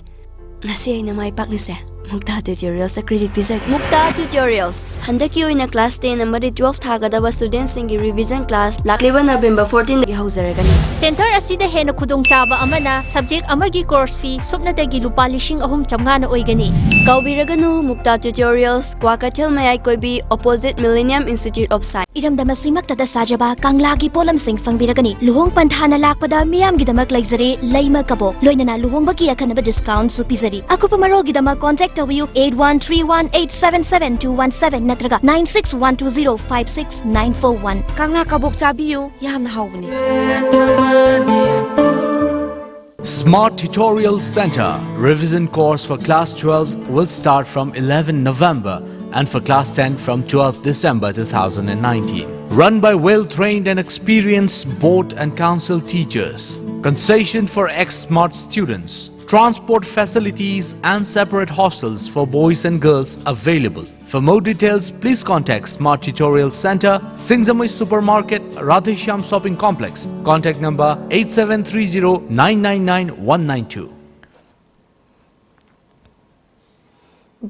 ꯉꯁꯤ ꯑꯩꯅ ꯃꯥꯏ ꯄꯥꯛꯅꯁꯦ ꯃꯨꯛꯇꯥ ꯇ꯭ꯌꯨꯇꯣꯔꯤꯌꯦꯜꯁꯇ ꯀ꯭ꯔꯦꯗꯤꯠ ꯄꯤꯖꯒꯦ꯫ ꯃꯨꯛꯇꯥ ꯇ꯭ꯌꯨꯇꯣꯔꯤꯌꯦꯜꯁ, ꯍꯟꯗꯛꯀꯤ ꯑꯣꯏꯅ ꯀ꯭ꯂꯥꯁ ꯇꯦꯟ ꯑꯃꯗꯤ ꯇꯨꯋꯦꯜꯐ ꯊꯥꯒꯗꯕ ꯁ꯭ꯇꯨꯗꯦꯟꯠꯁꯤꯡꯒꯤ ꯔꯤꯚꯤꯖꯟ ꯀ꯭ꯂꯥꯁ ꯂꯥꯛꯂꯤꯕ ꯅꯕꯦꯝꯕꯔ ꯐꯣꯔꯇꯤꯟꯗꯒꯤ ꯍꯧꯖꯔꯒꯅꯤ꯫ ꯁꯦꯟꯇꯔ ꯑꯁꯤꯗ ꯍꯦꯟꯅ ꯈꯨꯗꯣꯡꯆꯥꯕ ꯑꯃꯅ, ꯁꯕꯖꯦꯛ ꯑꯃꯒꯤ ꯀꯣꯔꯁ ꯐꯤ ꯁꯨꯞꯅꯇꯒꯤ ꯂꯨꯄꯥ ꯂꯤꯁꯤꯡ ꯑꯍꯨꯝ ꯆꯥꯝꯃꯉꯥꯅ ꯑꯣꯏꯒꯅꯤ꯫ ꯀꯥꯎꯕꯤꯔꯒꯅꯨ, ꯃꯨꯛꯇꯥ ꯇ꯭ꯌꯨꯇꯣꯔꯤꯌꯦꯜꯁ, ꯀ꯭ꯋꯥꯀꯩꯊꯦꯜ ꯃꯌꯥꯏ ꯀꯣꯏꯕꯤ, opposite Millennium Institute of Science꯫ ꯏꯔꯝꯗꯝ ꯑꯁꯤꯃꯛꯇꯗ ꯁꯥꯖꯕ ꯀꯪꯂꯥꯒꯤ ꯄꯣꯠꯂꯝꯁꯤꯡ ꯐꯪꯕꯤꯔꯒꯅꯤ꯫ ꯂꯨꯍꯣꯡ ꯄꯟꯊꯥꯅ ꯂꯥꯛꯄꯗ ꯃꯤꯌꯥꯝꯒꯤꯗꯃꯛ ꯂꯩꯖꯔꯦ ꯂꯩꯃ ꯀꯕꯣꯛ, ꯂꯣꯏꯅꯅ ꯂꯨꯍꯣꯡꯕꯒꯤ ꯑꯈꯟꯅꯕ ꯗꯤꯁꯀꯥꯎꯟꯠꯁꯨ ꯄꯤꯖꯔꯤ꯫ ꯑꯀꯨꯞꯄ ꯃꯔꯣꯜꯒꯤꯗꯃꯛ ꯀꯣꯟꯇꯦꯛ ꯇꯧꯕꯤꯌꯨ, eight one three one eight seven seven two one seven ꯅꯠꯇ꯭ꯔꯒ nine six one two zero five six nine four one꯫ ꯀꯪꯂꯥ ꯀꯕꯣꯛ ꯆꯥꯕꯤꯌꯨ, ꯌꯥꯝꯅ ꯍꯥꯎꯕꯅꯤ꯫ Smart Tutorial Center. Revision course for class twelve will start from eleven November and for class ten from twelfth December two thousand nineteen. Run by well-trained and experienced board and council teachers. Concession for ex-smart students. Transport facilities and separate hostels for boys and girls available. For more details, please contact Smart Tutorial Center, Singjamui Supermarket, Radheshyam Shopping Complex. Contact number eight seven three zero nine nine nine one nine two.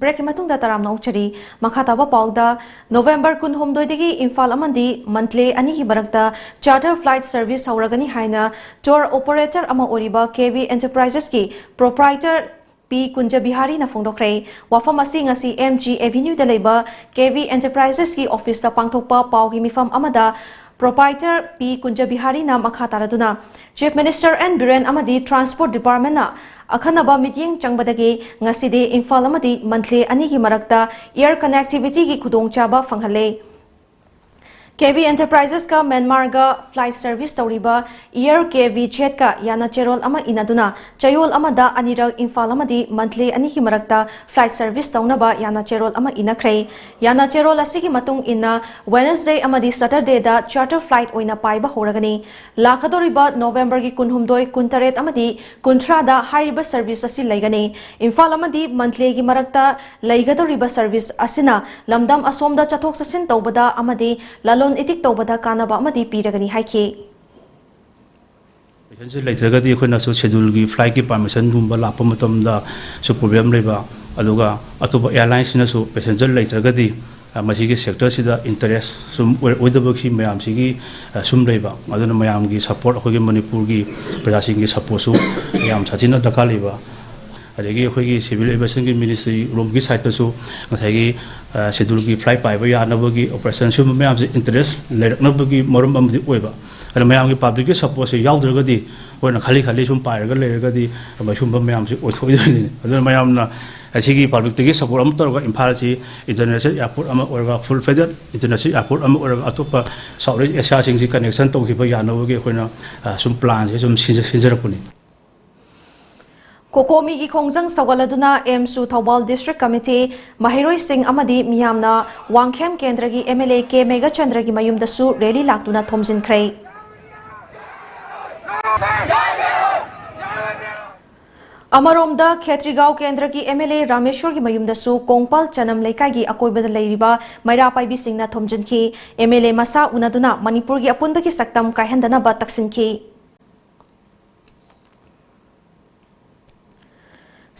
Break ꯀꯤ ꯃꯇꯨꯡꯗ ꯇꯔꯥꯝꯅ ꯑꯣꯛꯆꯔꯤ꯫ ꯃꯈꯥ ꯇꯥꯕ ꯄꯥꯎꯗ, November ꯀꯨꯟꯍꯨꯝꯗꯣꯏꯗꯒꯤ Imphal ꯑꯃꯗꯤ Mandalay ꯑꯅꯤꯒꯤ ꯃꯔꯛꯇ charter flight service ꯍꯧꯔꯒꯅꯤ ꯍꯥꯏꯅ tour operator ꯑꯃ ꯑꯣꯏꯔꯤꯕ ꯀꯦ ꯚꯤ Enterprises ꯀꯤ proprietor ꯄꯤ ꯀꯨꯟꯖꯕꯤꯍꯥꯔꯤꯅ ꯐꯣꯡꯗꯣꯛꯈ꯭ꯔꯦ꯫ ꯋꯥꯐꯝ ꯑꯁꯤ ꯉꯁꯤ ꯑꯦꯝ ꯖꯤ Avenue ꯗ ꯂꯩꯕ ꯀꯦ ꯚꯤ Enterprises ꯀꯤ office ꯇ ꯄꯥꯡꯊꯣꯛꯄ ꯄꯥꯎꯒꯤ ꯃꯤꯐꯝ ꯑꯃꯗ proprietor ꯄꯤ ꯀꯨꯟꯖꯕꯤꯍꯥꯔꯤꯅ ꯃꯈꯥ ꯇꯥꯔꯗꯨꯅ, Chief Minister ꯑꯦꯟ ꯕꯤꯔꯦꯟ ꯑꯃꯗꯤ Transport Department ꯅ ꯑꯈꯟꯅꯕ ꯃꯤꯠꯌꯦꯡ ꯆꯪꯕꯗꯒꯤ ꯉꯁꯤꯗꯤ ꯏꯝꯐꯥꯜ ꯑꯃꯗꯤ ꯃꯟꯗꯂꯦ ꯑꯅꯤꯒꯤ ꯃꯔꯛꯇ air connectivity ꯒꯤ ꯈꯨꯗꯣꯡꯆꯥꯕ ꯐꯪꯍꯜꯂꯦ꯫ ꯀꯦ ꯚꯤ Enterprises ꯀ ꯃ꯭ꯌꯥꯟꯃꯥꯔꯒ flight service ꯇꯧꯔꯤꯕ Air K V Z ꯀ ꯌꯥꯅꯆꯦꯔꯣꯜ ꯑꯃ ꯏꯅꯗꯨꯅ ꯆꯌꯣꯜ ꯑꯃꯗ ꯑꯅꯤꯔꯛ ꯏꯝꯐꯥꯜ ꯑꯃꯗꯤ ꯃꯟꯗꯂꯦ ꯑꯅꯤꯒꯤ ꯃꯔꯛꯇ flight service ꯇꯧꯅꯕ ꯌꯥꯅꯆꯦꯔꯣꯜ ꯑꯃ ꯏꯅꯈ꯭ꯔꯦ꯫ ꯌꯥꯅꯆꯦꯔꯣꯜ ꯑꯁꯤꯒꯤ ꯃꯇꯨꯡ ꯏꯟꯅ Wednesday ꯑꯃꯗꯤ Saturday ꯗ charter flight ꯑꯣꯏꯅ ꯄꯥꯏꯕ ꯍꯧꯔꯒꯅꯤ꯫ ꯂꯥꯛꯀꯗꯧꯔꯤꯕ ꯅꯣꯕꯦꯝꯕꯔꯒꯤ ꯀꯨꯟꯍꯨꯝꯗꯣꯏ, ꯀꯨꯟꯇꯔꯦꯠ ꯑꯃꯗꯤ ꯀꯨꯟꯊ꯭ꯔꯥꯗ ꯍꯥꯏꯔꯤꯕ service ꯑꯁꯤ ꯂꯩꯒꯅꯤ꯫ ꯏꯝꯐꯥꯜ ꯑꯃꯗꯤ ꯃꯟꯗꯂꯦꯒꯤ ꯃꯔꯛꯇ ꯂꯩꯒꯗꯧꯔꯤꯕ service ꯑꯁꯤꯅ ꯂꯝꯗꯝ ꯑꯁꯣꯝꯗ ꯆꯠꯊꯣꯛ ꯆꯠꯁꯤꯟ ꯇꯧꯕꯗ ꯑꯃꯗꯤ ꯂꯂꯣꯟ ꯏꯇꯤꯛ ꯇꯧꯕꯗ ꯀꯥꯟꯅꯕ ꯑꯃꯗꯤ ꯄꯤꯔꯒꯅꯤ ꯍꯥꯏꯈꯤ꯫ Passenger ꯂꯩꯇ꯭ꯔꯒꯗꯤ ꯑꯩꯈꯣꯏꯅꯁꯨ schedule ꯒꯤ flight ꯀꯤ permission ꯒꯨꯝꯕ ꯂꯥꯛꯄ ꯃꯇꯝꯗꯁꯨ problem ꯂꯩꯕ, ꯑꯗꯨꯒ ꯑꯇꯣꯞꯄ airline ꯁꯤꯅꯁꯨ passenger ꯂꯩꯇ꯭ꯔꯒꯗꯤ, ꯑ, ꯃꯁꯤꯒꯤ sector ꯁꯤꯗ interest ꯁꯨꯝ ꯑꯣꯏ-, ꯑꯣꯏꯗꯕꯒꯤ ꯃꯌꯥꯝꯁꯤꯒꯤ, ꯑ, ꯁꯨꯝ ꯂꯩꯕ꯫ ꯑꯗꯨꯅ ꯃꯌꯥꯝꯒꯤ support, ꯑꯩꯈꯣꯏꯒꯤ ꯃꯅꯤꯄꯨꯔꯒꯤ ꯄ꯭ꯔꯖꯥꯁꯤꯡꯒꯤ support ꯁꯨ ꯌꯥꯝ ꯁꯥꯊꯤꯅ ꯗꯔꯀꯥꯔ ꯂꯩꯕ꯫ ꯑꯗꯒꯤ ꯑꯩꯈꯣꯏꯒꯤ Civil Aviation ꯒꯤ Ministry ꯔꯣꯝꯒꯤ side ꯇꯁꯨ ꯉꯁꯥꯏꯒꯤ, ꯑ, schedule ꯒꯤ flight ꯄꯥꯏꯕ ꯌꯥꯅꯕꯒꯤ operation ꯁꯤꯒꯨꯝꯕ ꯃꯌꯥꯝꯁꯦ interest ꯂꯩꯔꯛꯅꯕꯒꯤ ꯃꯔꯝ ꯑꯃꯗꯤ ꯑꯣꯏꯕ꯫ ꯑꯗꯨꯅ ꯃꯌꯥꯝꯒꯤ public ꯀꯤ support ꯁꯦ ꯌꯥꯎꯗ꯭ꯔꯒꯗꯤ ꯑꯩꯈꯣꯏꯅ ꯈꯜꯂꯤ ꯈꯜꯂꯤ ꯁꯨꯝ ꯄꯥꯏꯔꯒ ꯂꯩꯔꯒꯗꯤ ꯃꯁꯤꯒꯨꯝꯕ ꯃꯌꯥꯝꯁꯦ ꯑꯣꯏꯊꯣꯛꯑꯣꯏꯗꯣꯏꯅꯤ꯫ ꯑꯗꯨꯅ ꯃꯌꯥꯝꯅ ꯑꯁꯤꯒꯤ public ꯇꯒꯤ support ꯑꯃ ꯇꯧꯔꯒ ꯏꯝꯐꯥꯜꯁꯤ international airport ꯑꯃ ꯑꯣꯏꯔꯒ, full fledged international airport ꯑꯃ ꯑꯣꯏꯔꯒ, ꯑꯇꯣꯞꯄ South East Asia ꯁꯤꯡꯁꯤ connection ꯇꯧꯈꯤꯕ ꯌꯥꯅꯕꯒꯤ ꯑꯩꯈꯣꯏꯅ, ꯑ, ꯁꯨꯝ plan ꯁꯦ ꯁꯨꯝ ꯁꯤꯟꯖ-, ꯁꯤꯟꯖꯔꯛꯄꯅꯤ꯫ ꯀꯣꯀꯣꯃꯤꯒꯤ ꯈꯣꯡꯖꯪ ꯁꯧꯒꯠꯂꯗꯨꯅ ꯑꯦꯝꯁꯨ ꯊꯧꯕꯥꯜ ꯗꯤꯁꯇ꯭ꯔꯤꯛ ꯀꯃꯤꯇꯤ, ꯃꯍꯩꯔꯣꯏꯁꯤꯡ ꯑꯃꯗꯤ ꯃꯤꯌꯥꯝꯅ ꯋꯥꯡꯈꯦꯝ ꯀꯦꯟꯗ꯭ꯔꯒꯤ ꯑꯦꯝ ꯑꯦꯜ ꯑꯦ ꯀꯦ ꯃꯦꯘꯆꯟꯗ꯭ꯔꯒꯤ ꯃꯌꯨꯝꯗꯁꯨ ꯔꯦꯂꯤ ꯂꯥꯛꯇꯨꯅ ꯊꯣꯝꯖꯤꯟꯈ꯭ꯔꯦ꯫ ꯑꯃꯔꯣꯝꯗ, ꯈꯦꯇ꯭ꯔꯤꯒꯥꯎ ꯀꯦꯟꯗ꯭ꯔꯒꯤ ꯑꯦꯝ ꯑꯦꯜ ꯑꯦ ꯔꯥꯃꯦꯁꯣꯔꯒꯤ ꯃꯌꯨꯝꯗꯁꯨ ꯀꯣꯡꯄꯥꯜ ꯆꯅꯝ ꯂꯩꯀꯥꯏꯒꯤ ꯑꯀꯣꯏꯕꯗ ꯂꯩꯔꯤꯕ ꯃꯩꯔꯥ ꯄꯥꯏꯕꯤꯁꯤꯡꯅ ꯊꯣꯝꯖꯤꯟꯈꯤ꯫ ꯑꯦꯝ ꯑꯦꯜ ꯑꯦ ꯃꯁꯥ ꯎꯅꯗꯨꯅ ꯃꯅꯤꯄꯨꯔꯒꯤ ꯑꯄꯨꯟꯕꯒꯤ ꯁꯛꯇꯝ ꯀꯥꯏꯍꯟꯗꯅꯕ ꯇꯛꯁꯤꯟꯈꯤ꯫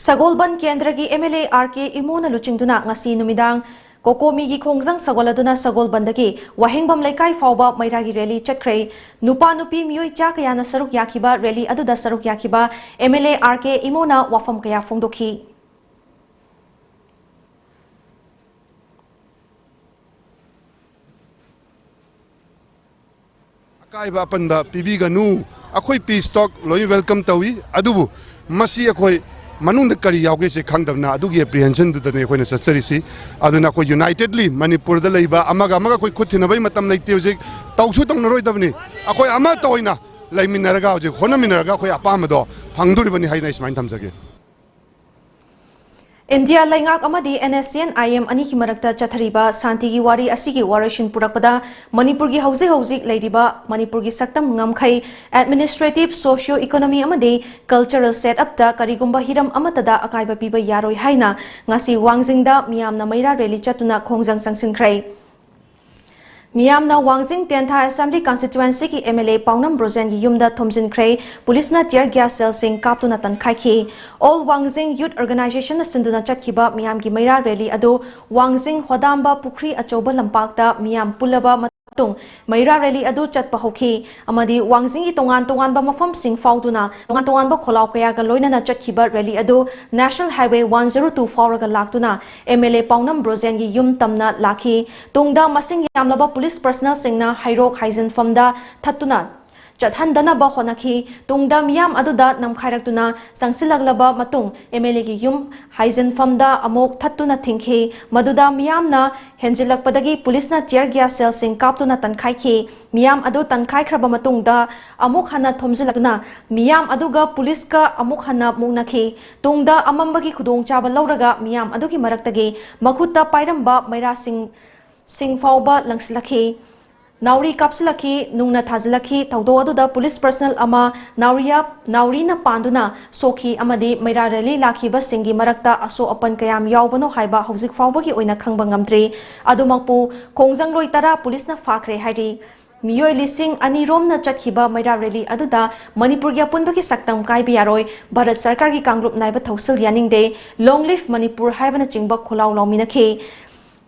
ꯁꯒꯣꯜꯕꯟ ꯀꯦꯟꯗ꯭ꯔꯒꯤ ꯑꯦꯝ ꯑꯦꯜ ꯑꯦ ꯑꯥꯔ ꯀꯦ ꯏꯃꯣꯅ ꯂꯨꯆꯤꯡꯗꯨꯅ ꯉꯁꯤ ꯅꯨꯃꯤꯗꯥꯡ ꯀꯣꯀꯣꯃꯤꯒꯤ ꯈꯣꯡꯖꯪ ꯁꯧꯒꯠꯂꯗꯨꯅ ꯁꯒꯣꯜꯕꯟꯗꯒꯤ ꯋꯥꯍꯦꯡꯕꯝ ꯂꯩꯀꯥꯏ ꯐꯥꯎꯕ ꯃꯩꯔꯥꯒꯤ ꯔꯦꯂꯤ ꯆꯠꯈ꯭ꯔꯦ꯫ ꯅꯨꯄꯥ ꯅꯨꯄꯤ ꯃꯤꯑꯣꯏ ꯆꯥ ꯀꯌꯥꯅ ꯁꯔꯨꯛ ꯌꯥꯈꯤꯕ ꯔꯦꯂꯤ ꯑꯗꯨꯗ ꯁꯔꯨꯛ ꯌꯥꯈꯤꯕ ꯑꯦꯝ ꯑꯦꯜ ꯑꯦ ꯑꯥꯔ ꯀꯦ ꯏꯃꯣꯅ ꯋꯥꯐꯝ ꯀꯌꯥ ꯐꯣꯡꯗꯣꯛꯈꯤ꯫ ꯑꯀꯥꯏꯕ ꯑꯄꯟꯕ ꯄꯤꯕꯤꯒꯅꯨ꯫ ꯑꯩꯈꯣꯏ ꯄꯤꯁ ꯇꯣꯛ ꯂꯣꯏ ꯋꯦꯜꯀꯝ ꯇꯧꯏ, ꯑꯗꯨꯕꯨ ꯃꯁꯤ ꯑꯩꯈꯣꯏ ꯃꯅꯨꯡꯗ ꯀꯔꯤ ꯌꯥꯎꯒꯦꯁꯦ ꯈꯪꯗꯕꯅ, ꯑꯗꯨꯒꯤ ꯑꯦꯄ꯭ꯔꯤꯍꯦꯟꯁꯟꯗꯨꯗꯅꯦ ꯑꯩꯈꯣꯏꯅ ꯆꯠꯆꯔꯤꯁꯤ꯫ ꯑꯗꯨꯅ ꯑꯩꯈꯣꯏ ꯌꯨꯅꯥꯏꯇꯦꯗꯂꯤ ꯃꯅꯤꯄꯨꯔꯗ ꯂꯩꯕ ꯑꯃꯒ ꯑꯃꯒ ꯑꯩꯈꯣꯏ ꯈꯨꯠ ꯊꯤꯟꯅꯕꯒꯤ ꯃꯇꯝ ꯂꯩꯇꯦ ꯍꯧꯖꯤꯛ, ꯇꯧꯁꯨ ꯇꯧꯅꯔꯣꯏꯗꯕꯅꯤ꯫ ꯑꯩꯈꯣꯏ ꯑꯃꯠꯇ ꯑꯣꯏꯅ ꯂꯩꯃꯤꯟꯅꯔꯒ ꯍꯧꯖꯤꯛ ꯍꯣꯠꯅꯃꯤꯟꯅꯔꯒ ꯑꯩꯈꯣꯏ ꯑꯄꯥꯝꯕꯗꯣ ꯐꯪꯗꯣꯔꯤꯕꯅꯤ ꯍꯥꯏꯅ ꯑꯩ ꯁꯨꯃꯥꯏꯅ ꯊꯝꯖꯒꯦ꯫ ꯏꯟꯗꯤꯌꯥ ꯂꯩꯉꯥꯛ ꯑꯃꯗꯤ and S C and I M ꯑꯅꯤꯒꯤ ꯃꯔꯛꯇ ꯆꯠꯊꯔꯤꯕ ꯁꯥꯟꯇꯤꯒꯤ ꯋꯥꯔꯤ ꯑꯁꯤꯒꯤ ꯋꯥꯔꯣꯏꯁꯤꯟ ꯄꯨꯔꯛꯄꯗ ꯃꯅꯤꯄꯨꯔꯒꯤ ꯍꯧꯖꯤꯛ ꯍꯧꯖꯤꯛ ꯂꯩꯔꯤꯕ ꯃꯅꯤꯄꯨꯔꯒꯤ ꯁꯛꯇꯝ, ꯉꯝꯈꯩ, ꯑꯦꯗꯃꯤꯅꯤꯁꯇ꯭ꯔꯦꯇꯤꯚ, ꯁꯣꯁꯤꯌꯣ ꯏꯀꯣꯅꯣꯃꯤ ꯑꯃꯗꯤ ꯀꯜꯆꯔꯦꯜ ꯁꯦꯠꯑꯞꯇ ꯀꯔꯤꯒꯨꯝꯕ ꯍꯤꯔꯝ ꯑꯃꯠꯇꯗ ꯑꯀꯥꯏꯕ ꯄꯤꯕ ꯌꯥꯔꯣꯏ ꯍꯥꯏꯅ ꯉꯁꯤ ꯋꯥꯡꯖꯤꯡꯗ ꯃꯤꯌꯥꯝꯅ ꯃꯩꯔꯥ ꯔꯦꯂꯤ ꯆꯠꯇꯨꯅ ꯈꯣꯡꯖꯪ ꯆꯪꯁꯤꯟꯈ꯭ꯔꯦ꯫ ꯃꯤꯌꯥꯝꯅ ꯋꯥꯡꯖꯤꯡ ꯇꯦꯟꯊꯥ ꯑꯦꯁꯦꯝꯕ꯭ꯂꯤ ꯀꯟꯁꯇꯤꯇ꯭ꯌꯨꯑꯦꯟꯁꯤꯒꯤ ꯑꯦꯝ ꯑꯦꯜ ꯑꯦ ꯄꯥꯎꯅꯝ ꯕ꯭ꯔꯣꯖꯦꯟꯒꯤ ꯌꯨꯝꯗ ꯊꯣꯝꯖꯤꯟꯈ꯭ꯔꯦ꯫ ꯄꯨꯂꯤꯁꯅ ꯇꯤꯌꯔ ꯒ꯭ꯌꯥꯁ ꯁꯦꯜꯁꯤꯡ ꯀꯥꯞꯇꯨꯅ ꯇꯟꯈꯥꯏꯈꯤ꯫ ꯑꯣꯜ ꯋꯥꯡꯖꯤꯡ ꯌꯨꯠ ꯑꯣꯔꯒꯅꯥꯏꯖꯦꯁꯟꯅ ꯁꯤꯟꯗꯨꯅ ꯆꯠꯈꯤꯕ ꯃꯤꯌꯥꯝꯒꯤ ꯃꯩꯔꯥ ꯔꯦꯂꯤ ꯑꯗꯨ ꯋꯥꯡꯖꯤꯡ ꯍꯣꯗꯥꯝꯕ ꯄꯨꯈ꯭ꯔꯤ ꯑꯆꯧꯕ ꯂꯝꯄꯥꯛꯇ ꯃꯤꯌꯥꯝ ꯄꯨꯜꯂꯕ ꯃꯇꯨꯡ ꯃꯩꯔꯥ ꯔꯦꯂꯤ ꯑꯗꯨ ꯆꯠꯄ ꯍꯧꯈꯤ ꯑꯃꯗꯤ ꯋꯥꯡꯖꯤꯡꯒꯤ ꯇꯣꯉꯥꯟ ꯇꯣꯉꯥꯟꯕ ꯃꯐꯝꯁꯤꯡ ꯐꯥꯎꯗꯨꯅ ꯇꯣꯉꯥꯟ ꯇꯣꯉꯥꯟꯕ ꯈꯣꯜꯂꯥꯎ ꯀꯌꯥꯒ ꯂꯣꯏꯅꯅ ꯆꯠꯈꯤꯕ ꯔꯦꯂꯤ ꯑꯗꯨ national highway one zero two ꯐꯥꯎꯔꯒ ꯂꯥꯛꯇꯨꯅ ꯑꯦꯝ ꯑꯦꯜ ꯑꯦ ꯄꯥꯎꯅꯝ ꯕ꯭ꯔꯣꯖꯦꯟꯒꯤ ꯌꯨꯝ ꯇꯝꯅ ꯂꯥꯛꯈꯤ꯫ ꯇꯨꯡꯗ ꯃꯁꯤꯡ ꯌꯥꯝꯂꯕ ꯄꯨꯂꯤꯁ ꯄꯔꯁꯅꯦꯜꯁꯤꯡꯅ ꯍꯩꯔꯣꯛ ꯍꯥꯏꯖꯤꯟꯐꯝꯗ ꯊꯠꯇꯨꯅ ꯆꯠꯍꯟꯗꯅꯕ ꯍꯣꯠꯅꯈꯤ꯫ ꯇꯨꯡꯗ ꯃꯤꯌꯥꯝ ꯑꯗꯨꯗ ꯅꯝꯈꯥꯏꯔꯛꯇꯨꯅ ꯆꯪꯁꯤꯜꯂꯛꯂꯕ ꯃꯇꯨꯡ, MLAꯒꯤ ꯌꯨꯝ ꯍꯥꯏꯖꯤꯟꯐꯝꯗ ꯑꯃꯨꯛ ꯊꯠꯇꯨꯅ ꯊꯤꯡꯈꯤ꯫ ꯃꯗꯨꯗ ꯃꯤꯌꯥꯝꯅ ꯍꯦꯟꯖꯤꯜꯂꯛꯄꯗꯒꯤ ꯄꯨꯂꯤꯁꯅ tear gas shellꯁꯤꯡ ꯀꯥꯞꯇꯨꯅ ꯇꯟꯈꯥꯏꯈꯤ꯫ ꯃꯤꯌꯥꯝ ꯑꯗꯨ ꯇꯟꯈꯥꯏꯈ꯭ꯔꯕ ꯃꯇꯨꯡꯗ ꯑꯃꯨꯛ ꯍꯟꯅ ꯊꯣꯝꯖꯤꯜꯂꯛꯇꯨꯅ ꯃꯤꯌꯥꯝ ꯑꯗꯨꯒ ꯄꯨꯂꯤꯁꯀ ꯑꯃꯨꯛ ꯍꯟꯅ ꯃꯨꯛꯅꯈꯤ꯫ ꯇꯨꯡꯗ ꯑꯃꯝꯕꯒꯤ ꯈꯨꯗꯣꯡꯆꯥꯕ ꯂꯧꯔꯒ ꯃꯤꯌꯥꯝ ꯑꯗꯨꯒꯤ ꯃꯔꯛꯇꯒꯤ ꯃꯈꯨꯠꯇ ꯄꯥꯏꯔꯝꯕ ꯃꯩꯔꯥꯁꯤꯡ ꯁꯤꯡ ꯐꯥꯎꯕ ꯂꯪꯁꯤꯜꯂꯛꯈꯤ꯫ ꯅꯥꯎꯔꯤ ꯀꯥꯞꯁꯤꯜꯂꯛꯈꯤ, ꯅꯨꯡꯅ ꯊꯥꯖꯤꯜꯂꯛꯈꯤ꯫ ꯊꯧꯗꯣꯛ ꯑꯗꯨꯗ ꯄꯨꯂꯤꯁ personnel ꯑꯃ ꯅꯥꯎꯔꯤꯌꯥ-, ꯅꯥꯎꯔꯤꯅ ꯄꯥꯟꯗꯨꯅ ꯁꯣꯛꯈꯤ ꯑꯃꯗꯤ ꯃꯩꯔꯥ rally ꯂꯥꯛꯈꯤꯕꯁꯤꯡꯒꯤ ꯃꯔꯛꯇ ꯑꯁꯣꯛ ꯑꯄꯟ ꯀꯌꯥꯝ ꯌꯥꯎꯕꯅꯣ ꯍꯥꯏꯕ ꯍꯧꯖꯤꯛ ꯐꯥꯎꯕꯒꯤ ꯑꯣꯏꯅ ꯈꯪꯕ ꯉꯝꯗ꯭ꯔꯤ꯫ ꯑꯗꯨꯃꯛꯄꯨ ꯈꯣꯡꯖꯪꯂꯣꯏ ꯇꯔꯥ ꯄꯨꯂꯤꯁꯅ ꯐꯥꯈ꯭ꯔꯦ ꯍꯥꯏꯔꯤ꯫ ꯃꯤꯑꯣꯏ ꯂꯤꯁꯤꯡ ꯑꯅꯤ ꯔꯣꯝꯅ ꯆꯠꯈꯤꯕ ꯃꯩꯔꯥ rally ꯑꯗꯨꯗ ꯃꯅꯤꯄꯨꯔꯒꯤ ꯑꯄꯨꯟꯕꯒꯤ ꯁꯛꯇꯝ ꯀꯥꯏꯕ ꯌꯥꯔꯣꯏ, ꯚꯥꯔꯠ ꯁꯔꯀꯥꯔꯒꯤ ꯀꯥꯡꯂꯨꯞ ꯅꯥꯏꯕ ꯊꯧꯁꯤꯜ ꯌꯥꯅꯤꯡꯗꯦ, Long live ꯃꯅꯤꯄꯨꯔ ꯍꯥꯏꯕꯅꯆꯤꯡꯕ ꯈꯣꯜꯂꯥꯎ ꯂꯥꯎꯃꯤꯟꯅꯈꯤ꯫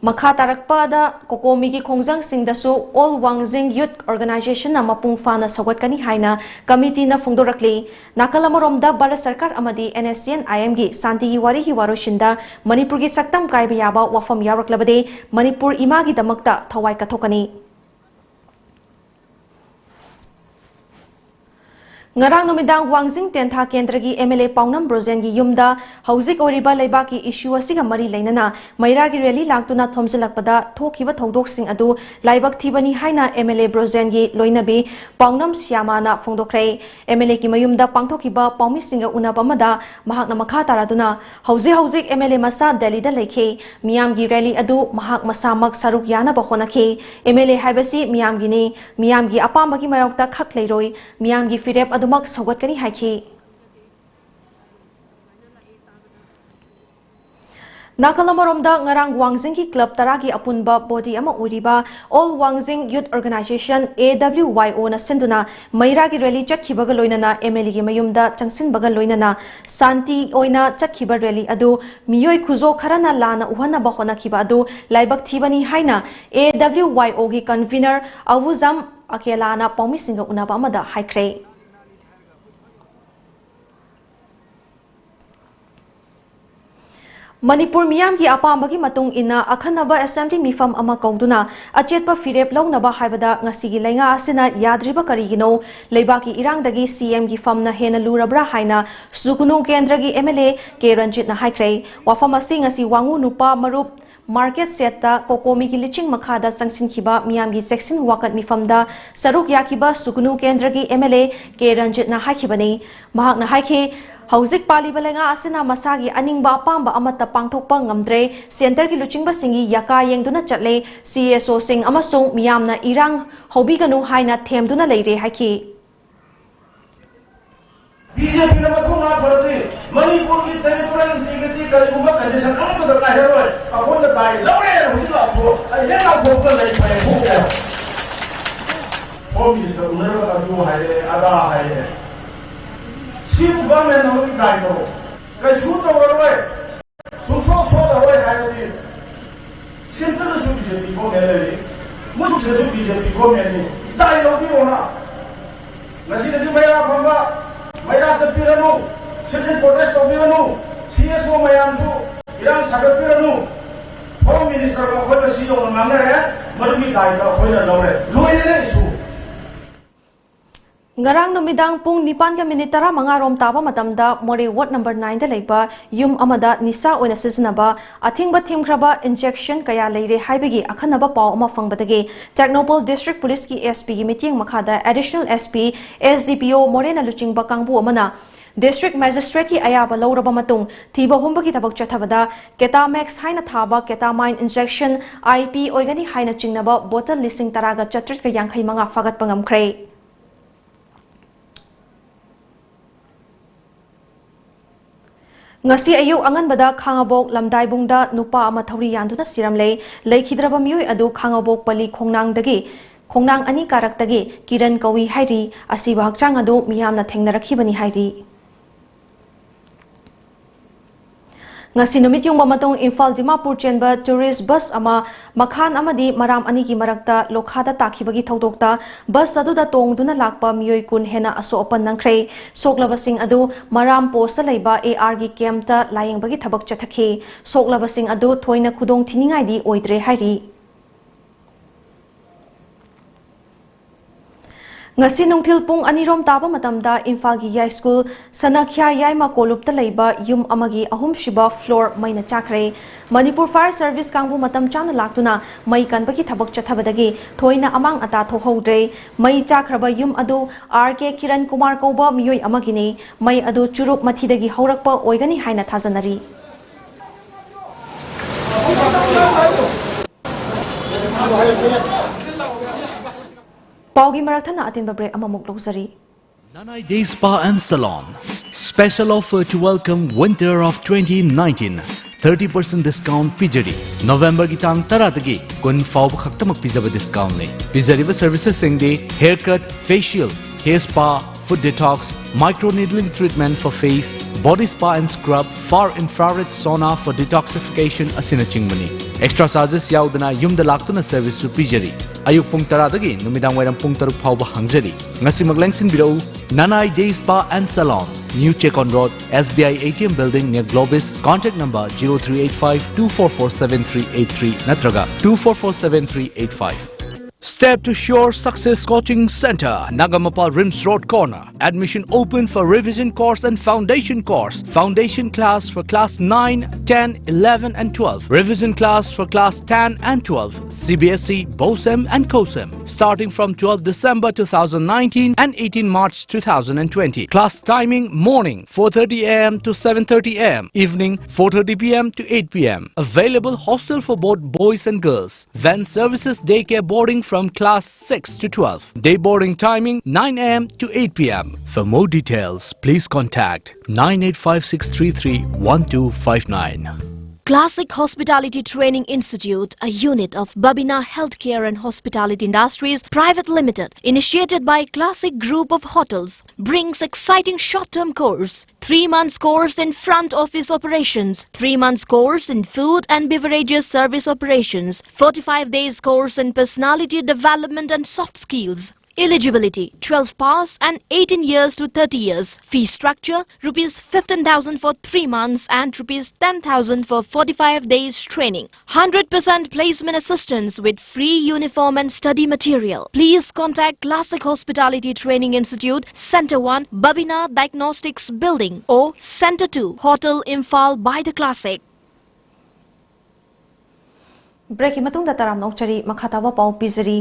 ꯃꯈꯥ ꯇꯥꯔꯛꯄꯗ ꯀꯣꯀꯣꯃꯤꯒꯤ ꯈꯣꯡꯖꯪꯁꯤꯡꯗꯁꯨ All Wangzing Youth Organizationꯅ ꯃꯄꯨꯡ ꯐꯥꯅ ꯁꯧꯒꯠꯀꯅꯤ ꯍꯥꯏꯅ ꯀꯃꯤꯇꯤꯅ ꯐꯣꯡꯗꯣꯔꯛꯂꯤ꯫ ꯅꯥꯀꯜ ꯑꯃꯔꯣꯝꯗ ꯚꯥꯔꯠ ꯁꯔꯀꯥꯔ ꯑꯃꯗꯤ NSCN-IMꯒꯤ ꯁꯥꯟꯇꯤꯒꯤ ꯋꯥꯔꯤꯒꯤ ꯋꯥꯔꯣꯏꯁꯤꯟꯗ ꯃꯅꯤꯄꯨꯔꯒꯤ ꯁꯛꯇꯝ ꯀꯥꯏꯕ ꯌꯥꯕ ꯋꯥꯐꯝ ꯌꯥꯎꯔꯛꯂꯕꯗꯤ ꯃꯅꯤꯄꯨꯔ ꯏꯃꯥꯒꯤꯗꯃꯛꯇ ꯊꯋꯥꯏ ꯀꯠꯊꯣꯛꯀꯅꯤ꯫ ꯉꯔꯥꯡ ꯅꯨꯃꯤꯗꯥꯡ ꯋꯥꯡꯖꯤꯡ ꯇꯦꯟꯊꯥ ꯀꯦꯟꯗ꯭ꯔꯒꯤ MLA ꯄꯥꯎꯅꯝ ꯕ꯭ꯔꯣꯖꯦꯟꯒꯤ ꯌꯨꯝꯗ ꯍꯧꯖꯤꯛ ꯑꯣꯏꯔꯤꯕ ꯂꯩꯕꯥꯛꯀꯤ issue ꯑꯁꯤꯒ ꯃꯔꯤ ꯂꯩꯅꯅ ꯃꯩꯔꯥꯒꯤ rally ꯂꯥꯛꯇꯨꯅ ꯊꯣꯝꯖꯤꯜꯂꯛꯄꯗ ꯊꯣꯛꯈꯤꯕ ꯊꯧꯗꯣꯛꯁꯤꯡ ꯑꯗꯨ ꯂꯥꯏꯕꯛ ꯊꯤꯕꯅꯤ ꯍꯥꯏꯅ MLA ꯕ꯭ꯔꯣꯖꯦꯟꯒꯤ ꯂꯣꯏꯅꯕꯤ ꯄꯥꯎꯅꯝ ꯁ꯭ꯌꯥꯃꯥꯅ ꯐꯣꯡꯗꯣꯛꯈ꯭ꯔꯦ꯫ MLAꯒꯤ ꯃꯌꯨꯝꯗ ꯄꯥꯡꯊꯣꯛꯈꯤꯕ ꯄꯥꯎꯃꯤꯁꯤꯡꯒ ꯎꯅꯕ ꯑꯃꯗ ꯃꯍꯥꯛꯅ ꯃꯈꯥ ꯇꯥꯔꯗꯨꯅ, ꯍꯧꯖꯤꯛ ꯍꯧꯖꯤꯛ MLA ꯃꯁꯥ ꯗꯦꯜꯂꯤꯗ ꯂꯩꯈꯤ꯫ ꯃꯤꯌꯥꯝꯒꯤ rally ꯑꯗꯨ ꯃꯍꯥꯛ ꯃꯁꯥꯃꯛ ꯁꯔꯨꯛ ꯌꯥꯅꯕ ꯍꯣꯠꯅꯈꯤ꯫ MLA ꯍꯥꯏꯕꯁꯤ ꯃꯤꯌꯥꯝꯒꯤꯅꯤ꯫ ꯃꯤꯌꯥꯝꯒꯤ ꯑꯄꯥꯝꯕꯒꯤ ꯃꯥꯌꯣꯛꯇ ꯈꯛ ꯂꯩꯔꯣꯏ꯫ ꯃꯤꯌꯥꯝꯒꯤ ꯐꯤꯔꯦꯞ ꯑꯗꯨꯃꯛ ꯁꯧꯒꯠꯀꯅꯤ ꯍꯥꯏꯈꯤ꯫ ꯅꯥꯀꯜ ꯑꯃꯔꯣꯝꯗ, ꯉꯔꯥꯡ ꯋꯥꯡꯖꯤꯡꯒꯤ club ꯇꯔꯥꯒꯤ ꯑꯄꯨꯟꯕ body ꯑꯃ ꯑꯣꯏꯔꯤꯕ All Wangzing Youth Organization, AWYOꯅ ꯁꯤꯟꯗꯨꯅ ꯃꯩꯔꯥꯒꯤ rally ꯆꯠꯈꯤꯕꯒ ꯂꯣꯏꯅꯅ MLAꯒꯤ ꯃꯌꯨꯝꯗ ꯆꯪꯁꯤꯟꯕꯒ ꯂꯣꯏꯅꯅ ꯁꯥꯟꯇꯤ ꯑꯣꯏꯅ ꯆꯠꯈꯤꯕ rally ꯑꯗꯨ ꯃꯤꯑꯣꯏ ꯈꯨꯖꯣ ꯈꯔꯅ ꯂꯥꯟꯅ ꯎꯍꯟꯅꯕ ꯍꯣꯠꯅꯈꯤꯕ ꯑꯗꯨ ꯂꯥꯏꯕꯛ ꯊꯤꯕꯅꯤ ꯍꯥꯏꯅ AWYOꯒꯤ convener ꯑꯋꯨꯖꯝ ꯑꯀꯦꯂꯥꯅ ꯄꯥꯎꯃꯤꯁꯤꯡꯒ ꯎꯅꯕ ꯑꯃꯗ ꯍꯥꯏꯈ꯭ꯔꯦ꯫ ꯃꯅꯤꯄꯨꯔ ꯃꯤꯌꯥꯝꯒꯤ ꯑꯄꯥꯝꯕꯒꯤ ꯃꯇꯨꯡ ꯏꯟꯅ ꯑꯈꯟꯅꯕ ꯑꯦꯁꯦꯝꯕ꯭ꯂꯤ ꯃꯤꯐꯝ ꯑꯃ ꯀꯧꯗꯨꯅ ꯑꯆꯦꯠꯄ ꯐꯤꯔꯦꯞ ꯂꯧꯅꯕ ꯍꯥꯏꯕꯗ ꯉꯁꯤꯒꯤ ꯂꯩꯉꯥꯛ ꯑꯁꯤꯅ ꯌꯥꯗ꯭ꯔꯤꯕ ꯀꯔꯤꯒꯤꯅꯣ? ꯂꯩꯕꯥꯛꯀꯤ ꯏꯔꯥꯡꯗꯒꯤ ꯁꯤꯑꯦꯝꯒꯤ ꯐꯝꯅ ꯍꯦꯟꯅ ꯂꯨꯔꯕ꯭ꯔꯥ ꯍꯥꯏꯅ ꯁꯨꯒꯨꯅꯨ ꯀꯦꯟꯗ꯭ꯔꯒꯤ ꯑꯦꯝ ꯑꯦꯜ ꯑꯦ ꯀꯦ ꯔꯟꯖꯤꯠꯅ ꯍꯥꯏꯈ꯭ꯔꯦ꯫ ꯋꯥꯐꯝ ꯑꯁꯤ ꯉꯁꯤ ꯋꯥꯉꯨ ꯅꯨꯄꯥ ꯃꯔꯨꯞ ꯃꯥꯔꯀꯦꯠ ꯁꯦꯠꯇ ꯀꯣꯀꯣꯃꯤꯒꯤ ꯂꯤꯆꯤꯡ ꯃꯈꯥꯗ ꯆꯪꯁꯤꯟꯈꯤꯕ ꯃꯤꯌꯥꯝꯒꯤ ꯆꯦꯛꯁꯤꯟ ꯋꯥꯀꯠ ꯃꯤꯐꯝꯗ ꯁꯔꯨꯛ ꯌꯥꯈꯤꯕ ꯁꯨꯒꯨꯅꯨ ꯀꯦꯟꯗ꯭ꯔꯒꯤ ꯑꯦꯝ ꯑꯦꯜ ꯑꯦ ꯀꯦ ꯔꯟꯖꯤꯠꯅ ꯍꯥꯏꯈꯤꯕꯅꯤ꯫ ꯃꯍꯥꯛꯅ ꯍꯥꯏꯈꯤ, ꯍꯧꯖꯤꯛ ꯄꯥꯜꯂꯤꯕ ꯂꯩꯉꯥꯛ ꯑꯁꯤꯅ ꯃꯁꯥꯒꯤ ꯑꯅꯤꯡꯕ ꯑꯄꯥꯝꯕ ꯑꯃꯠꯇ ꯄꯥꯡꯊꯣꯛꯄ ꯉꯝꯗ꯭ꯔꯦ꯫ ꯁꯦꯟꯇꯔꯒꯤ ꯂꯨꯆꯤꯡꯕꯁꯤꯡꯒꯤ ꯌꯥꯀꯥ ꯌꯦꯡꯗꯨꯅ ꯆꯠꯂꯦ꯫ ꯁꯤ ꯑꯦꯁ ꯑꯣꯁꯤꯡ ꯑꯃꯁꯨꯡ ꯃꯤꯌꯥꯝꯅ ꯏꯔꯥꯡ ꯍꯧꯕꯤꯒꯅꯨ ꯍꯥꯏꯅ ꯊꯦꯝꯗꯨꯅ ꯂꯩꯔꯦ ꯍꯥꯏꯈꯤ꯫ ꯕꯤ ꯖꯦ ꯄꯤꯅ ꯃꯊꯧꯅꯥ ꯐꯔꯗꯤ ꯃꯅꯤꯄꯨꯔꯒꯤ ꯇꯦꯔꯤꯇꯣꯔꯤꯌꯦꯜ ꯏꯟꯇꯤꯒ꯭ꯔꯤꯇꯤ ꯀꯔꯤꯒꯨꯝꯕ ꯀꯟꯗꯤꯁꯟ ꯑꯃꯠꯇꯗ ꯀꯥꯏꯍꯜꯂꯣꯏ꯫ ꯑꯩꯈꯣꯏꯅ ꯗꯥꯏ ꯂꯧꯔꯦꯅ ꯍꯧꯖꯤꯛ ꯂꯥꯎꯊꯣꯛ, ꯑꯩ ꯍꯦꯛ ꯂꯥꯎꯊꯣꯛꯄꯗ ꯂꯩ ꯐꯔꯦ ꯍꯣꯡꯉꯦ꯫ ꯍꯣꯝ ꯃꯤꯅꯤꯁꯇꯔ ꯎꯅꯔꯒ ꯑꯗꯨ ꯍꯥꯏꯔꯦ, ꯑꯗꯥ ꯍꯥꯏꯔꯦ꯫ ꯁꯤꯕꯨ ꯒꯚꯔꯟꯃꯦꯟ ꯑꯃꯒꯤ ꯗꯥꯏ ꯇꯧꯔꯣ꯫ ꯀꯩꯁꯨ ꯇꯧꯔꯔꯣꯏ꯫ ꯁꯨꯡꯁꯣꯛ ꯁꯣꯛꯂꯔꯣꯏ ꯍꯥꯏꯔꯗꯤ ꯁꯦꯟꯇꯔꯗꯁꯨ ꯕꯤ ꯖꯦ ꯄꯤ ꯒꯣꯔꯃꯦꯟ ꯂꯩꯔꯤ, ꯃꯨꯁꯂꯤꯝꯗꯁꯨ ꯕꯤ ꯖꯦ ꯄꯤ ꯒꯣꯔꯃꯦꯟꯅꯤ꯫ ꯗꯥꯏ ꯂꯧꯕꯤꯔꯣꯅ꯫ ꯉꯁꯤꯗꯒꯤ ꯃꯩꯔꯥ ꯐꯝꯕ, ꯃꯩꯔꯥ ꯆꯠꯄꯤꯔꯅꯨ, ꯁꯤꯠ ꯏꯟ ꯄ꯭ꯔꯣꯇꯦꯁ ꯇꯧꯕꯤꯔꯅꯨ, ꯁꯤ ꯑꯦꯁ ꯑꯣ ꯃꯌꯥꯝꯁꯨ ꯏꯔꯥꯡ ꯁꯥꯒꯠꯄꯤꯔꯅꯨ꯫ ꯍꯣꯝ ꯃꯤꯅꯤꯁꯇꯔꯒ ꯑꯩꯈꯣꯏꯒ ꯁꯤ ꯌꯧꯅ ꯉꯥꯡꯅꯔꯦ, ꯃꯗꯨꯒꯤ ꯗꯥꯏꯇ ꯑꯩꯈꯣꯏꯅ ꯂꯧꯔꯦ꯫ ꯂꯣꯏꯔꯦꯅꯦ ꯏꯁꯨ꯫ ꯉꯔꯥꯡ ꯅꯨꯃꯤꯗꯥꯡ ꯄꯨꯡ ꯅꯤꯄꯥꯟꯒ ꯃꯤꯅꯤꯠ ꯇꯔꯥꯃꯉꯥ ꯔꯣꯝ ꯇꯥꯕ ꯃꯇꯝꯗ ꯃꯣꯔꯦ ꯋꯥꯔꯗ ꯅꯝꯕꯔ ꯅꯥꯏꯟꯗ ꯂꯩꯕ ꯌꯨꯝ ꯑꯃꯗ ꯅꯤꯁꯥ ꯑꯣꯏꯅ ꯁꯤꯖꯤꯟꯅꯕ ꯑꯊꯤꯡꯕ ꯊꯤꯡꯈ꯭ꯔꯕ ꯏꯟꯖꯦꯛꯁꯟ ꯀꯌꯥ ꯂꯩꯔꯦ ꯍꯥꯏꯕꯒꯤ ꯑꯈꯟꯅꯕ ꯄꯥꯎ ꯑꯃ ꯐꯪꯕꯗꯒꯤ ꯇꯦꯡꯅꯧꯄꯜ ꯗꯤꯁꯇ꯭ꯔꯤꯛ ꯄꯨꯂꯤꯁꯀꯤ ꯑꯦꯁ ꯄꯤꯒꯤ ꯃꯤꯠꯌꯦꯡ ꯃꯈꯥꯗ additional S P, S D ꯄꯤ ꯑꯣ ꯃꯣꯔꯦꯅ ꯂꯨꯆꯤꯡꯕ ꯀꯥꯡꯕꯨ ꯑꯃꯅ ꯗꯤꯁꯇ꯭ꯔꯤꯛ ꯃꯦꯖꯤꯁꯇ꯭ꯔꯦꯠꯀꯤ ꯑꯌꯥꯕ ꯂꯧꯔꯕ ꯃꯇꯨꯡ ꯊꯤꯕ ꯍꯨꯝꯕꯒꯤ ꯊꯕꯛ ꯆꯠꯊꯕꯗ ꯀꯦꯇꯥꯃꯦꯛꯁ ꯍꯥꯏꯅ ꯊꯥꯕ ꯀꯦꯇꯥꯃꯥꯏꯟ ꯏꯟꯖꯦꯛꯁꯟ ꯑꯥꯏ ꯄꯤ ꯑꯣꯏꯒꯅꯤ ꯍꯥꯏꯅ ꯆꯤꯡꯅꯕ ꯕꯣꯇꯜ ꯂꯤꯁꯤꯡ ꯇꯔꯥꯒ ꯆꯥꯇ꯭ꯔꯦꯠꯀ ꯌꯥꯡꯈꯩ ꯃꯉꯥ ꯐꯥꯒꯠꯄ ꯉꯝꯈ꯭ꯔꯦ꯫ ꯉꯁꯤ ꯑꯌꯨꯛ ꯑꯉꯟꯕꯗ ꯈꯥꯉꯕꯣꯛ ꯂꯝꯗꯥꯏꯕꯨꯡꯗ ꯅꯨꯄꯥ ꯑꯃ ꯊꯧꯔꯤ ꯌꯥꯟꯗꯨꯅ ꯁꯤꯔꯝꯂꯦ꯫ ꯂꯩꯈꯤꯗ꯭ꯔꯕ ꯃꯤꯑꯣꯏ ꯑꯗꯨ ꯈꯥꯉꯕꯣꯛ ꯄꯜꯂꯤ ꯈꯣꯡꯅꯥꯡꯗꯒꯤ, ꯈꯣꯡꯅꯥꯡ ꯑꯅꯤ ꯀꯥꯔꯛꯇꯒꯤ ꯀꯤꯔꯟ ꯀꯧꯏ ꯍꯥꯏꯔꯤ꯫ ꯑꯁꯤꯕ ꯍꯛꯆꯥꯡ ꯑꯗꯨ ꯃꯤꯌꯥꯝꯅ ꯊꯦꯡꯅꯔꯛꯈꯤꯕꯅꯤ ꯍꯥꯏꯔꯤ꯫ ꯉꯁꯤ ꯅꯨꯃꯤꯠ ꯌꯨꯡꯕ ꯃꯇꯨꯡ ꯏꯝꯐꯥꯜ ꯗꯤꯃꯥꯄꯨꯔ ꯆꯦꯟꯕ tourist bus ꯑꯃ ꯃꯈꯥꯟ ꯑꯃꯗꯤ ꯃꯔꯥꯝ ꯑꯅꯤꯒꯤ ꯃꯔꯛꯇ ꯂꯣꯈꯥꯗ ꯇꯥꯈꯤꯕꯒꯤ ꯊꯧꯗꯣꯛꯇ bus ꯑꯗꯨꯗ ꯇꯣꯡꯗꯨꯅ ꯂꯥꯛꯄ ꯃꯤꯑꯣꯏ ꯀꯨꯟ ꯍꯦꯟꯅ ꯑꯁꯣꯛ ꯑꯄꯟ ꯅꯪꯈ꯭ꯔꯦ꯫ ꯁꯣꯛꯂꯕꯁꯤꯡ ꯑꯗꯨ ꯃꯔꯥꯝ postꯇ ꯂꯩꯕ ARꯒꯤ campꯇ ꯂꯥꯌꯦꯡꯕꯒꯤ ꯊꯕꯛ ꯆꯠꯊꯈꯤ꯫ ꯁꯣꯛꯂꯕꯁꯤꯡ ꯑꯗꯨ ꯊꯣꯏꯅ ꯈꯨꯗꯣꯡ ꯊꯤꯅꯤꯡꯉꯥꯏꯗꯤ ꯑꯣꯏꯗ꯭ꯔꯦ ꯍꯥꯏꯔꯤ꯫ ꯉꯁꯤ ꯅꯨꯡꯊꯤꯜ ꯄꯨꯡ ꯑꯅꯤꯔꯣꯝ ꯇꯥꯕ ꯃꯇꯝꯗ ꯏꯝꯐꯥꯜꯒꯤ ꯌꯥꯏꯁ꯭ꯀꯨꯜ ꯁꯅꯈ꯭ꯌꯥ ꯌꯥꯏꯃ ꯀꯣꯂꯨꯞꯇ ꯂꯩꯕ ꯌꯨꯝ ꯑꯃꯒꯤ ꯑꯍꯨꯝꯁꯨꯕ floor ꯃꯩꯅ ꯆꯥꯈ꯭ꯔꯦ꯫ ꯃꯅꯤꯄꯨꯔ Fire Service ꯀꯥꯡꯕꯨ ꯃꯇꯝ ꯆꯥꯅ ꯂꯥꯛꯇꯨꯅ ꯃꯩ ꯀꯟꯕꯒꯤ ꯊꯕꯛ ꯆꯠꯊꯕꯗꯒꯤ ꯊꯣꯏꯅ ꯑꯃꯥꯡ ꯑꯇꯥ ꯊꯣꯛꯍꯧꯗ꯭ꯔꯦ꯫ ꯃꯩ ꯆꯥꯈ꯭ꯔꯕ ꯌꯨꯝ ꯑꯗꯨ R K ꯀꯤꯔꯟ ꯀꯨꯃꯥꯔ ꯀꯧꯕ ꯃꯤꯑꯣꯏ ꯑꯃꯒꯤꯅꯤ꯫ ꯃꯩ ꯑꯗꯨ ꯆꯨꯔꯨꯞ ꯃꯊꯤꯗꯒꯤ ꯍꯧꯔꯛꯄ ꯑꯣꯏꯒꯅꯤ ꯍꯥꯏꯅ ꯊꯥꯖꯅꯔꯤ꯫ ꯄꯥꯎꯒꯤ ꯃꯔꯛ ꯊꯠꯅ ꯑꯇꯦꯟꯕ break ꯑꯃꯃꯨꯛ ꯂꯧꯖꯔꯤ꯫ Nanai Day Spa and Salon. Special offer to welcome winter of twenty nineteen. Thirty percent discount ꯄꯤꯖꯔꯤ꯫ Novemberꯒꯤ ꯇꯥꯡ ꯇꯔꯥꯗꯒꯤ ꯀꯨꯟ ꯐꯥꯎꯕ ꯈꯛꯇꯃꯛ ꯄꯤꯖꯕ discountꯅꯤ꯫ ꯄꯤꯖꯔꯤꯕ servicesꯁꯤꯡꯗꯤ haircut, facial, hair spa, foot detox, microneedling treatment for face, body spa and scrub, far infrared sauna for detoxification ꯑꯁꯤꯅꯆꯤꯡꯕꯅꯤ꯫ Extra charges ꯌꯥꯎꯗꯅ ꯌꯨꯝꯗ ꯂꯥꯛꯇꯨꯅ serviceꯁꯨ ꯄꯤꯖꯔꯤ꯫ ꯑꯌꯨꯛ ꯄꯨꯡ ꯇꯔꯥꯗꯒꯤ ꯅꯨꯃꯤꯗꯥꯡ ꯋꯥꯏꯔꯝ ꯄꯨꯡ ꯇꯔꯨꯛ ꯐꯥꯎꯕ ꯍꯥꯡꯖꯔꯤ꯫ ꯉꯁꯤꯃꯛ ꯂꯦꯡꯁꯤꯟꯕꯤꯔꯛꯎ, Nanai Day Spa and Salon, New Checkon Road, S B I A T M Building near Globis, contact number zero three eight five two four four seven three eight three ꯅꯠꯇ꯭ꯔꯒ two four four seven three eight five. Step to Sure Success Coaching Center, Nagamapal Rims Road corner. Admission open for revision course and foundation course. Foundation class for class nine, ten, eleven and twelve. Revision class for class ten and twelve. C B S E, BOSEM and COSEM. Starting from twelfth December two thousand nineteen and eighteen March two thousand twenty. Class timing: morning four thirty A M to seven thirty A M. Evening four thirty P M to eight P M. Available hostel for both boys and girls. Van services daycare boarding from class six to twelve. Day boarding timing nine A M to eight P M. For more details, please contact nine eight five six three three one two five nine. Classic Hospitality Training Institute, a unit of Babina Healthcare and Hospitality Industries Private Limited, initiated by Classic Group of Hotels, brings exciting short-term course, three months course in front office operations, three months course in food and beverages service operations, forty-five days course in personality development and soft skills. Eligibility: twelve pass and eighteen years to thirty years. Fee structure: rupees fifteen thousand for three months and rupees ten thousand for forty-five days training. Hundred percent placement assistance with free uniform and study material. Please contact Classic Hospitality Training Institute, Center one, Babina Diagnostics Building, or Center two, Hotel Imphal by the Classic. ꯕ꯭ꯔꯦꯛꯀꯤ ꯃꯇꯨꯡꯗ ꯇꯔꯥꯝꯅ ꯑꯣꯛꯆꯔꯤ꯫ ꯃꯈꯥ ꯇꯥꯕ ꯄꯥꯎ ꯄꯤꯖꯔꯤ꯫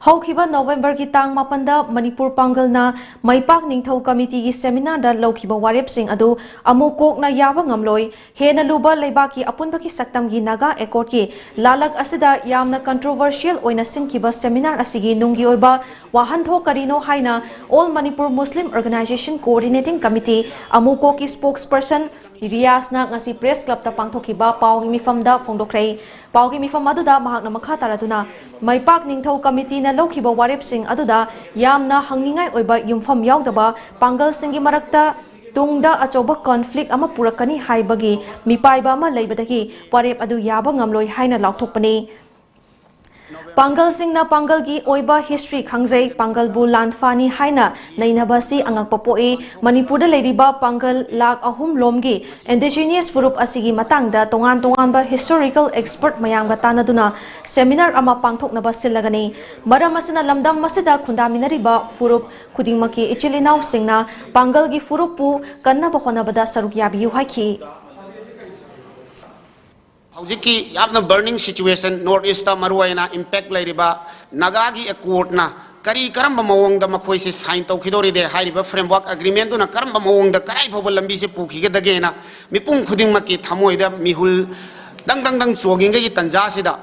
ꯍꯧꯈꯤꯕ ꯅꯣꯕꯦꯝꯕꯔꯒꯤ ꯇꯥꯡ ꯃꯥꯄꯟꯗ ꯃꯅꯤꯄꯨꯔ ꯄꯥꯡꯒꯜꯅ ꯃꯩꯄꯥꯛ ꯅꯤꯡꯊꯧ ꯀꯃꯤꯇꯤꯒꯤ ꯁꯦꯃꯤꯅꯥꯔꯗ ꯂꯧꯈꯤꯕ ꯋꯥꯔꯦꯞꯁꯤꯡ ꯑꯗꯨ ꯑꯃꯨꯛ ꯀꯣꯛꯅ ꯌꯥꯕ ꯉꯝꯂꯣꯏ, ꯍꯦꯟꯅ ꯂꯨꯕ ꯂꯩꯕꯥꯛꯀꯤ ꯑꯄꯨꯟꯕꯒꯤ ꯁꯛꯇꯝꯒꯤ ꯅꯥꯒꯥ ꯑꯦꯀꯣꯔꯗꯀꯤ ꯂꯥꯂꯛ ꯑꯁꯤꯗ ꯌꯥꯝꯅ ꯀꯟꯇ꯭ꯔꯣꯚꯔꯁꯤꯌꯦꯜ ꯑꯣꯏꯅ ꯁꯤꯟꯈꯤꯕ ꯁꯦꯃꯤꯅꯥꯔ ꯑꯁꯤꯒꯤ ꯅꯨꯡꯒꯤ ꯑꯣꯏꯕ ꯋꯥꯍꯟꯊꯣꯛ ꯀꯔꯤꯅꯣ ꯍꯥꯏꯅ All Manipur Muslim Organization Coordinating Committee, ꯑꯃꯨꯛꯀꯣꯛꯀꯤ ꯁ꯭ꯄꯣꯛꯁꯄꯔꯁꯟ ꯔꯤꯌꯥꯁꯅ ꯉꯁꯤ ꯄ꯭ꯔꯦꯁ ꯀ꯭ꯂꯕꯇ ꯄꯥꯡꯊꯣꯛꯈꯤꯕ ꯄꯥꯎꯒꯤ ꯃꯤꯐꯝꯗ ꯐꯣꯡꯗꯣꯛꯈ꯭ꯔꯦ꯫ ꯄꯥꯎꯒꯤ ꯃꯤꯐꯝ ꯑꯗꯨꯗ ꯃꯍꯥꯛꯅ ꯃꯈꯥ ꯇꯥꯔꯗꯨꯅ, ꯃꯩꯄꯥꯛ ꯅꯤꯡꯊꯧ ꯀꯃꯤꯇꯤꯅ ꯂꯧꯈꯤꯕ ꯋꯥꯔꯦꯞꯁꯤꯡ ꯑꯗꯨꯗ ꯌꯥꯝꯅ ꯍꯪꯅꯤꯡꯉꯥꯏ ꯑꯣꯏꯕ ꯌꯨꯝꯐꯝ ꯌꯥꯎꯗꯕ ꯄꯥꯡꯒꯜꯁꯤꯡꯒꯤ ꯃꯔꯛꯇ ꯇꯨꯡꯗ ꯑꯆꯧꯕ ꯀꯟꯐ꯭ꯂꯤꯛ ꯑꯃ ꯄꯨꯔꯛꯀꯅꯤ ꯍꯥꯏꯕꯒꯤ ꯃꯤꯄꯥꯏꯕ ꯑꯃ ꯂꯩꯕꯗꯒꯤ ꯋꯥꯔꯦꯞ ꯑꯗꯨ ꯌꯥꯕ ꯉꯝꯂꯣꯏ ꯍꯥꯏꯅ ꯂꯥꯎꯊꯣꯛꯄꯅꯤ꯫ ꯄꯥꯡꯒꯜꯁꯤꯡꯅ ꯄꯥꯡꯒꯜꯒꯤ ꯑꯣꯏꯕ ꯍꯤꯁꯇ꯭ꯔꯤ ꯈꯪꯖꯩ, ꯄꯥꯡꯒꯜꯕꯨ ꯂꯥꯟꯐꯥꯅꯤ ꯍꯥꯏꯅ ꯅꯩꯅꯕ ꯑꯁꯤ ꯑꯉꯛꯄ ꯄꯣꯛꯏ꯫ ꯃꯅꯤꯄꯨꯔꯗ ꯂꯩꯔꯤꯕ ꯄꯥꯡꯒꯜ ꯂꯥꯈ ꯑꯍꯨꯝ ꯂꯣꯝꯒꯤ ꯏꯟꯗꯤꯖꯤꯅꯤꯌꯁ ꯐꯨꯔꯨꯞ ꯑꯁꯤꯒꯤ ꯃꯇꯥꯡꯗ ꯇꯣꯉꯥꯟ ꯇꯣꯉꯥꯟꯕ ꯍꯤꯁꯇꯣꯔꯤꯀꯦꯜ ꯑꯦꯛꯁꯄꯔꯠ ꯃꯌꯥꯝꯒ ꯇꯥꯟꯅꯗꯨꯅ ꯁꯦꯃꯤꯅꯥꯔ ꯑꯃ ꯄꯥꯡꯊꯣꯛꯅꯕ ꯁꯤꯜꯂꯒꯅꯤ꯫ ꯃꯔꯝ ꯑꯁꯤꯅ ꯂꯝꯗꯝ ꯑꯁꯤꯗ ꯈꯨꯟꯗꯥꯃꯤꯟꯅꯔꯤꯕ ꯐꯨꯔꯨꯞ ꯈꯨꯗꯤꯡꯃꯛꯀꯤ ꯏꯆꯤꯜ ꯏꯅꯥꯎꯁꯤꯡꯅ ꯄꯥꯡꯒꯜꯒꯤ ꯐꯨꯔꯨꯞꯄꯨ ꯀꯟꯅꯕ ꯍꯣꯠꯅꯕꯗ ꯁꯔꯨꯛ ꯌꯥꯕꯤꯌꯨ ꯍꯥꯏꯈꯤ꯫ ꯍꯧꯖꯤꯛꯀꯤ ꯌꯥꯝꯅ ꯕꯔꯅꯤꯡ ꯁꯤꯆꯨꯋꯦꯁꯟ ꯅꯣꯔꯠ ꯏꯁꯇ ꯃꯔꯨꯑꯣꯏꯅ ꯏꯝꯄꯦꯛ ꯂꯩꯔꯤꯕ ꯅꯥꯒꯥꯒꯤ ꯑꯦꯀꯣꯔꯗꯅ ꯀꯔꯤ ꯀꯔꯝꯕ ꯃꯑꯣꯡꯗ ꯃꯈꯣꯏꯁꯦ ꯁꯥꯏꯟ ꯇꯧꯈꯤꯗꯧꯔꯤꯗꯦ ꯍꯥꯏꯔꯤꯕ ꯐ꯭ꯔꯦꯝꯋꯥꯔꯛ ꯑꯦꯒ꯭ꯔꯤꯃꯦꯟꯗꯨꯅ ꯀꯔꯝꯕ ꯃꯑꯣꯡꯗ ꯀꯗꯥꯏ ꯐꯥꯎꯕ ꯂꯝꯕꯤꯁꯦ ꯄꯨꯈꯤꯒꯗꯒꯦꯅ ꯃꯤꯄꯨꯝ ꯈꯨꯗꯤꯡꯃꯛꯀꯤ ꯊꯃꯣꯏꯗ ꯃꯤꯍꯨꯜ ꯗꯪ ꯗꯪ ꯗꯪ ꯆꯣꯡꯉꯤꯉꯩꯒꯤ ꯇꯟꯖꯥꯁꯤꯗ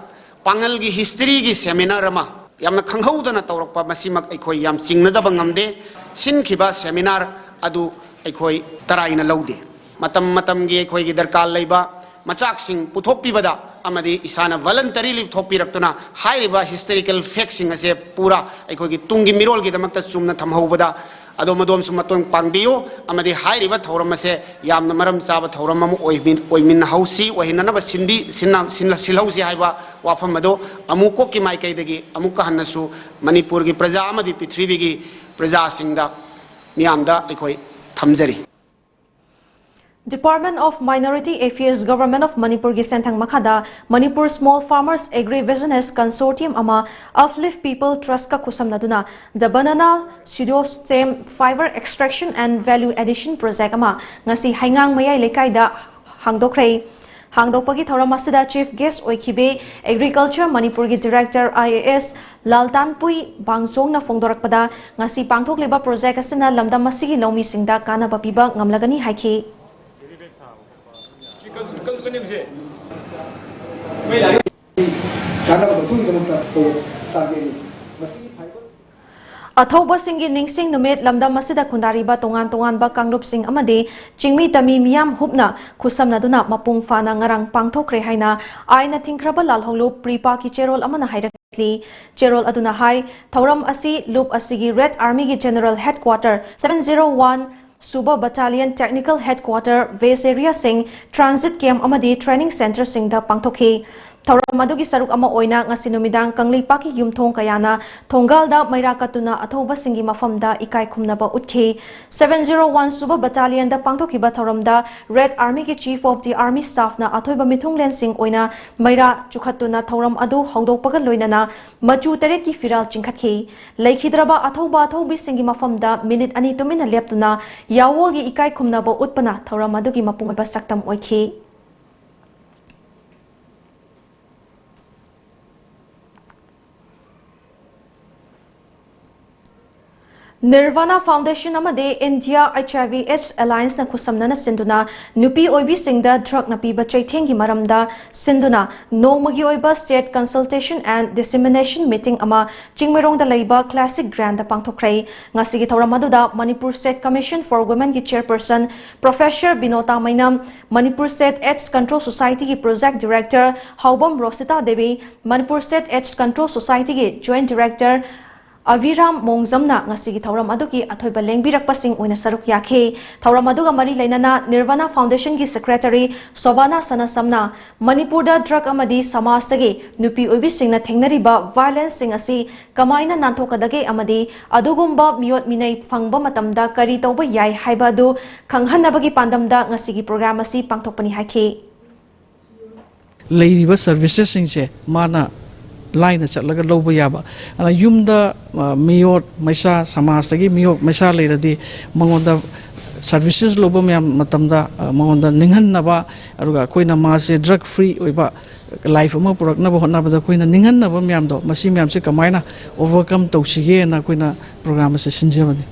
ꯄꯥꯡꯒꯜꯒꯤ ꯍꯤꯁꯇ꯭ꯔꯤꯒꯤ ꯁꯦꯃꯤꯅꯥꯔ ꯑꯃ ꯌꯥꯝꯅ ꯈꯪꯍꯧꯗꯅ ꯇꯧꯔꯛꯄ ꯃꯁꯤꯃꯛ ꯑꯩꯈꯣꯏ ꯌꯥꯝ ꯆꯤꯡꯅꯗꯕ ꯉꯝꯗꯦ꯫ ꯁꯤꯟꯈꯤꯕ ꯁꯦꯃꯤꯅꯥꯔ ꯑꯗꯨ ꯑꯩꯈꯣꯏ ꯇꯔꯥꯏꯅ ꯂꯧꯗꯦ꯫ ꯃꯇꯝ ꯃꯇꯝꯒꯤ ꯑꯩꯈꯣꯏꯒꯤ ꯗꯔꯀꯥꯔ ꯂꯩꯕ ꯃꯆꯥꯛꯁꯤꯡ ꯄꯨꯊꯣꯛꯄꯤꯕꯗ ꯑꯃꯗꯤ ꯏꯁꯥꯅ voluntarily ꯄꯨꯊꯣꯛꯄꯤꯔꯛꯇꯨꯅ ꯍꯥꯏꯔꯤꯕ historical factꯁꯤꯡ ꯑꯁꯦ ꯄꯨꯔꯥ ꯑꯩꯈꯣꯏꯒꯤ ꯇꯨꯡꯒꯤ ꯃꯤꯔꯣꯜꯒꯤꯗꯃꯛꯇ ꯆꯨꯝꯅ ꯊꯝꯍꯧꯕꯗ ꯑꯗꯣꯝ ꯑꯗꯣꯝꯁꯨ ꯃꯇꯦꯡ ꯄꯥꯡꯕꯤꯌꯨ꯫ ꯑꯃꯗꯤ ꯍꯥꯏꯔꯤꯕ ꯊꯧꯔꯝ ꯑꯁꯦ ꯌꯥꯝꯅ ꯃꯔꯝ ꯆꯥꯕ ꯊꯧꯔꯝ ꯑꯃ ꯑꯣꯏꯃꯤꯟ-, ꯑꯣꯏꯃꯤꯟꯅꯍꯧꯁꯤ, ꯑꯣꯏꯍꯟꯅꯅꯕ ꯁꯤꯟꯕꯤ-, ꯁꯤꯟꯅ-, ꯁꯤꯟꯅ-, ꯁꯤꯜꯍꯧꯁꯤ ꯍꯥꯏꯕ ꯋꯥꯐꯝ ꯑꯗꯨ ꯑꯃꯨꯛ ꯀꯣꯛꯀꯤ ꯃꯥꯏꯀꯩꯗꯒꯤ ꯑꯃꯨꯛꯀ ꯍꯟꯅꯁꯨ ꯃꯅꯤꯄꯨꯔꯒꯤ ꯄ꯭ꯔꯖꯥ ꯑꯃꯗꯤ ꯄ꯭ꯔꯤꯊꯤꯕꯤꯒꯤ ꯄ꯭ꯔꯖꯥꯁꯤꯡꯗ, ꯃꯤꯌꯥꯝꯗ ꯑꯩꯈꯣꯏ ꯊꯝꯖꯔꯤ꯫ Department of Minority Affairs, Government of ꯃꯅꯤꯄꯨꯔꯒꯤ ꯁꯦꯟꯊꯪ ꯃꯈꯥꯗ Manipur Small Farmers Agri Business Consortium ꯑꯃ Uplift People Trustꯀ ꯈꯨꯠꯁꯝꯅꯗꯨꯅ The Banana Pseudostem Fiber Extraction and Value Addition Project ꯑꯃ ꯉꯁꯤ ꯍꯩꯉꯥꯡ ꯃꯌꯥꯏ ꯂꯩꯀꯥꯏꯗ ꯍꯥꯡꯗꯣꯛꯈ꯭ꯔꯦ꯫ ꯍꯥꯡꯗꯣꯛꯄꯒꯤ ꯊꯧꯔꯝ ꯑꯁꯤꯗ Chief Guest ꯑꯣꯏꯈꯤꯕꯤ Agriculture ꯃꯅꯤꯄꯨꯔꯒꯤ Director I A S ꯂꯥꯜꯇꯥꯟꯄꯨꯏ ꯕꯥꯡꯖꯣꯡꯅ ꯐꯣꯡꯗꯣꯔꯛꯄꯗ, ꯉꯁꯤ ꯄꯥꯡꯊꯣꯛꯂꯤꯕ project ꯑꯁꯤꯅ ꯂꯝꯗꯝ ꯑꯁꯤꯒꯤ ꯂꯧꯃꯤꯁꯤꯡꯗ ꯀꯥꯟꯅꯕ ꯄꯤꯕ ꯉꯝꯂꯒꯅꯤ ꯍꯥꯏꯈꯤ꯫ ꯀꯥꯟꯅꯕ ꯂꯧꯊꯣꯛꯅꯕꯒꯤꯗꯃꯛꯇ ꯇꯧꯕ targetꯅꯤ꯫ ꯃꯁꯤꯒꯤ fiber ꯑꯊꯧꯕꯁꯤꯡꯒꯤ ꯅꯤꯡꯁꯤꯡ ꯅꯨꯃꯤꯠ꯫ ꯂꯝꯗꯝ ꯑꯁꯤꯗ ꯈꯨꯟꯗꯥꯔꯤꯕ ꯇꯣꯉꯥꯟ ꯇꯣꯉꯥꯟꯕ ꯀꯥꯡꯂꯨꯞꯁꯤꯡ ꯑꯃꯗꯤ ꯆꯤꯡꯃꯤ ꯇꯝꯃꯤ ꯃꯤꯌꯥꯝ ꯍꯨꯞꯅ ꯈꯨꯠꯁꯝꯅꯗꯨꯅ ꯃꯄꯨꯡ ꯐꯥꯅ ꯉꯔꯥꯡ ꯄꯥꯡꯊꯣꯛꯈ꯭ꯔꯦ ꯍꯥꯏꯅ ꯑꯥꯏꯟꯅ ꯊꯤꯡꯈ꯭ꯔꯕ ꯂꯥꯜꯍꯧꯂꯨꯞ ꯄ꯭ꯔꯤꯄꯥꯀꯤ ꯆꯦꯔꯣꯜ ꯑꯃꯅ ꯍꯥꯏꯔꯛꯂꯤ꯫ ꯆꯦꯔꯣꯜ ꯑꯗꯨꯅ ꯍꯥꯏ, ꯊꯧꯔꯝ ꯑꯁꯤ ꯂꯨꯞ ꯑꯁꯤꯒꯤ Red Armyꯒꯤ General Headquarter, seven zero one ꯁꯨꯕ Battalion Technical Headquarter, base areaꯁꯤꯡ, transit camp ꯑꯃꯗꯤ training centreꯁꯤꯡꯗ ꯄꯥꯡꯊꯣꯛꯈꯤ꯫ ꯊꯧꯔꯝ ꯑꯗꯨꯒꯤ ꯁꯔꯨꯛ ꯑꯃ ꯑꯣꯏꯅ ꯉꯁꯤ ꯅꯨꯃꯤꯗꯥꯡ ꯀꯪꯂꯩꯄꯥꯛꯀꯤ ꯌꯨꯝꯊꯣꯡ ꯀꯌꯥꯅ ꯊꯣꯡꯒꯥꯜꯗ ꯃꯩꯔꯥ ꯀꯠꯇꯨꯅ ꯑꯊꯧꯕꯁꯤꯡꯒꯤ ꯃꯐꯝꯗ ꯏꯀꯥꯏ ꯈꯨꯝꯅꯕ ꯎꯠꯈꯤ꯫ Seven zero one ꯁꯨꯕ Battalionꯗ ꯄꯥꯡꯊꯣꯛꯈꯤꯕ ꯊꯧꯔꯝꯗ Red Armyꯒꯤ Chief of the Army Staffꯅ ꯑꯊꯣꯏꯕ ꯃꯤꯊꯨꯡꯂꯦꯟꯁꯤꯡ ꯑꯣꯏꯅ ꯃꯩꯔꯥ ꯆꯨꯈꯠꯇꯨꯅ ꯊꯧꯔꯝ ꯑꯗꯨ ꯍꯧꯗꯣꯛꯄꯒ ꯂꯣꯏꯅꯅ ꯃꯆꯨ ꯇꯔꯦꯠꯀꯤ ꯐꯤꯔꯥꯜ ꯆꯤꯡꯈꯠꯈꯤ꯫ ꯂꯩꯈꯤꯗ꯭ꯔꯕ ꯑꯊꯧꯕ ꯑꯊꯧꯕꯤꯁꯤꯡꯒꯤ ꯃꯐꯝꯗ ꯃꯤꯅꯤꯠ ꯑꯅꯤ ꯇꯨꯃꯤꯟꯅ ꯂꯦꯞꯇꯨꯅ ꯌꯥꯑꯣꯜꯒꯤ ꯏꯀꯥꯏ ꯈꯨꯝꯅꯕ ꯎꯠꯄꯅ ꯊꯧꯔꯝ ꯑꯗꯨꯒꯤ ꯃꯄꯨꯡ ꯑꯣꯏꯕ ꯁꯛꯇꯝ ꯑꯣꯏꯈꯤ꯫ Nirvana Foundation ꯑꯃꯗꯤ India H I V AIDS Alliance ꯅ ꯈꯨꯠꯁꯝꯅꯅ ꯁꯤꯟꯗꯨꯅ ꯅꯨꯄꯤ ꯑꯣꯏꯕꯤꯁꯤꯡꯗ drug ꯅ ꯄꯤꯕ ꯆꯩꯊꯦꯡꯒꯤ ꯃꯔꯝꯗ ꯁꯤꯟꯗꯨꯅ ꯅꯣꯡꯃꯒꯤ ꯑꯣꯏꯕ State Consultation and Dissemination Meeting ꯑꯃ ꯆꯤꯡꯃꯩꯔꯣꯡꯗ ꯂꯩꯕ Classic Grand ꯗ ꯄꯥꯡꯊꯣꯛꯈ꯭ꯔꯦ꯫ ꯉꯁꯤꯒꯤ ꯊꯧꯔꯝ ꯑꯗꯨꯗ Manipur State Commission for Women ꯒꯤ Chairperson Professor ꯕꯤꯅꯣꯇꯥ ꯃꯩꯅꯝ, Manipur State AIDS Control Society ꯒꯤ Project Director ꯍꯥꯎꯕꯝ ꯔꯣꯁꯤꯇꯥ Devi, Manipur State AIDS Control Society ꯒꯤ Joint Director ꯑꯚꯤꯔꯥꯝ ꯃꯣꯡꯖꯝꯅ ꯉꯁꯤꯒꯤ ꯊꯧꯔꯝ ꯑꯗꯨꯒꯤ ꯑꯊꯣꯏꯕ ꯂꯦꯡꯕꯤꯔꯛꯄꯁꯤꯡ ꯑꯣꯏꯅ ꯁꯔꯨꯛ ꯌꯥꯈꯤ꯫ ꯊꯧꯔꯝ ꯑꯗꯨꯒ ꯃꯔꯤ ꯂꯩꯅꯅ Nirvana Foundation ꯒꯤ Secretary ꯁꯣꯕꯥꯅꯥ ꯁꯅꯥꯁꯝꯅ ꯃꯅꯤꯄꯨꯔꯗ drug ꯑꯃꯗꯤ ꯁꯃꯥꯖꯇꯒꯤ ꯅꯨꯄꯤ ꯑꯣꯏꯕꯤꯁꯤꯡꯅ ꯊꯦꯡꯅꯔꯤꯕ violence ꯁꯤꯡ ꯑꯁꯤ ꯀꯃꯥꯏꯅ ꯅꯥꯟꯊꯣꯛꯀꯗꯒꯦ ꯑꯃꯗꯤ ꯑꯗꯨꯒꯨꯝꯕ ꯃꯤꯑꯣꯠ ꯃꯤꯅꯩ ꯐꯪꯕ ꯃꯇꯝꯗ ꯀꯔꯤ ꯇꯧꯕ ꯌꯥꯏ ꯍꯥꯏꯕ ꯑꯗꯨ ꯈꯪꯍꯟꯅꯕꯒꯤ ꯄꯥꯟꯗꯝꯗ ꯉꯁꯤꯒꯤ program ꯑꯁꯤ ꯄꯥꯡꯊꯣꯛꯄꯅꯤ ꯍꯥꯏꯈꯤ꯫ ꯂꯩꯔꯤꯕ services ꯁꯤꯡꯁꯦ ꯃꯥꯅ ꯂꯥꯏꯅ ꯆꯠꯂꯒ ꯂꯧꯕ ꯌꯥꯕ꯫ ꯑꯗꯨꯅ ꯌꯨꯝꯗ, ꯑ, ꯃꯤꯑꯣꯠ ꯃꯩꯁꯥ, ꯁꯃꯥꯖꯇꯒꯤ ꯃꯤꯑꯣꯠ ꯃꯩꯁꯥ ꯂꯩꯔꯗꯤ ꯃꯉꯣꯟꯗ services ꯂꯧꯕ ꯃꯌꯥꯝ ꯃꯇꯝꯗ, ꯑ, ꯃꯉꯣꯟꯗ ꯅꯤꯡꯍꯟꯅꯕ, ꯑꯗꯨꯒ ꯑꯩꯈꯣꯏꯅ ꯃꯥꯁꯦ drug free ꯑꯣꯏꯕ life ꯑꯃ ꯄꯨꯔꯛꯅꯕ ꯍꯣꯠꯅꯕꯗ ꯑꯩꯈꯣꯏꯅ ꯅꯤꯡꯍꯟꯅꯕ ꯃꯌꯥꯝꯗꯣ, ꯃꯁꯤ ꯃꯌꯥꯝꯁꯦ ꯀꯃꯥꯏꯅ overcome ꯇꯧꯁꯤꯒꯦꯅ ꯑꯩꯈꯣꯏꯅ program ꯑꯁꯦ ꯁꯤꯟꯖꯕꯅꯤ꯫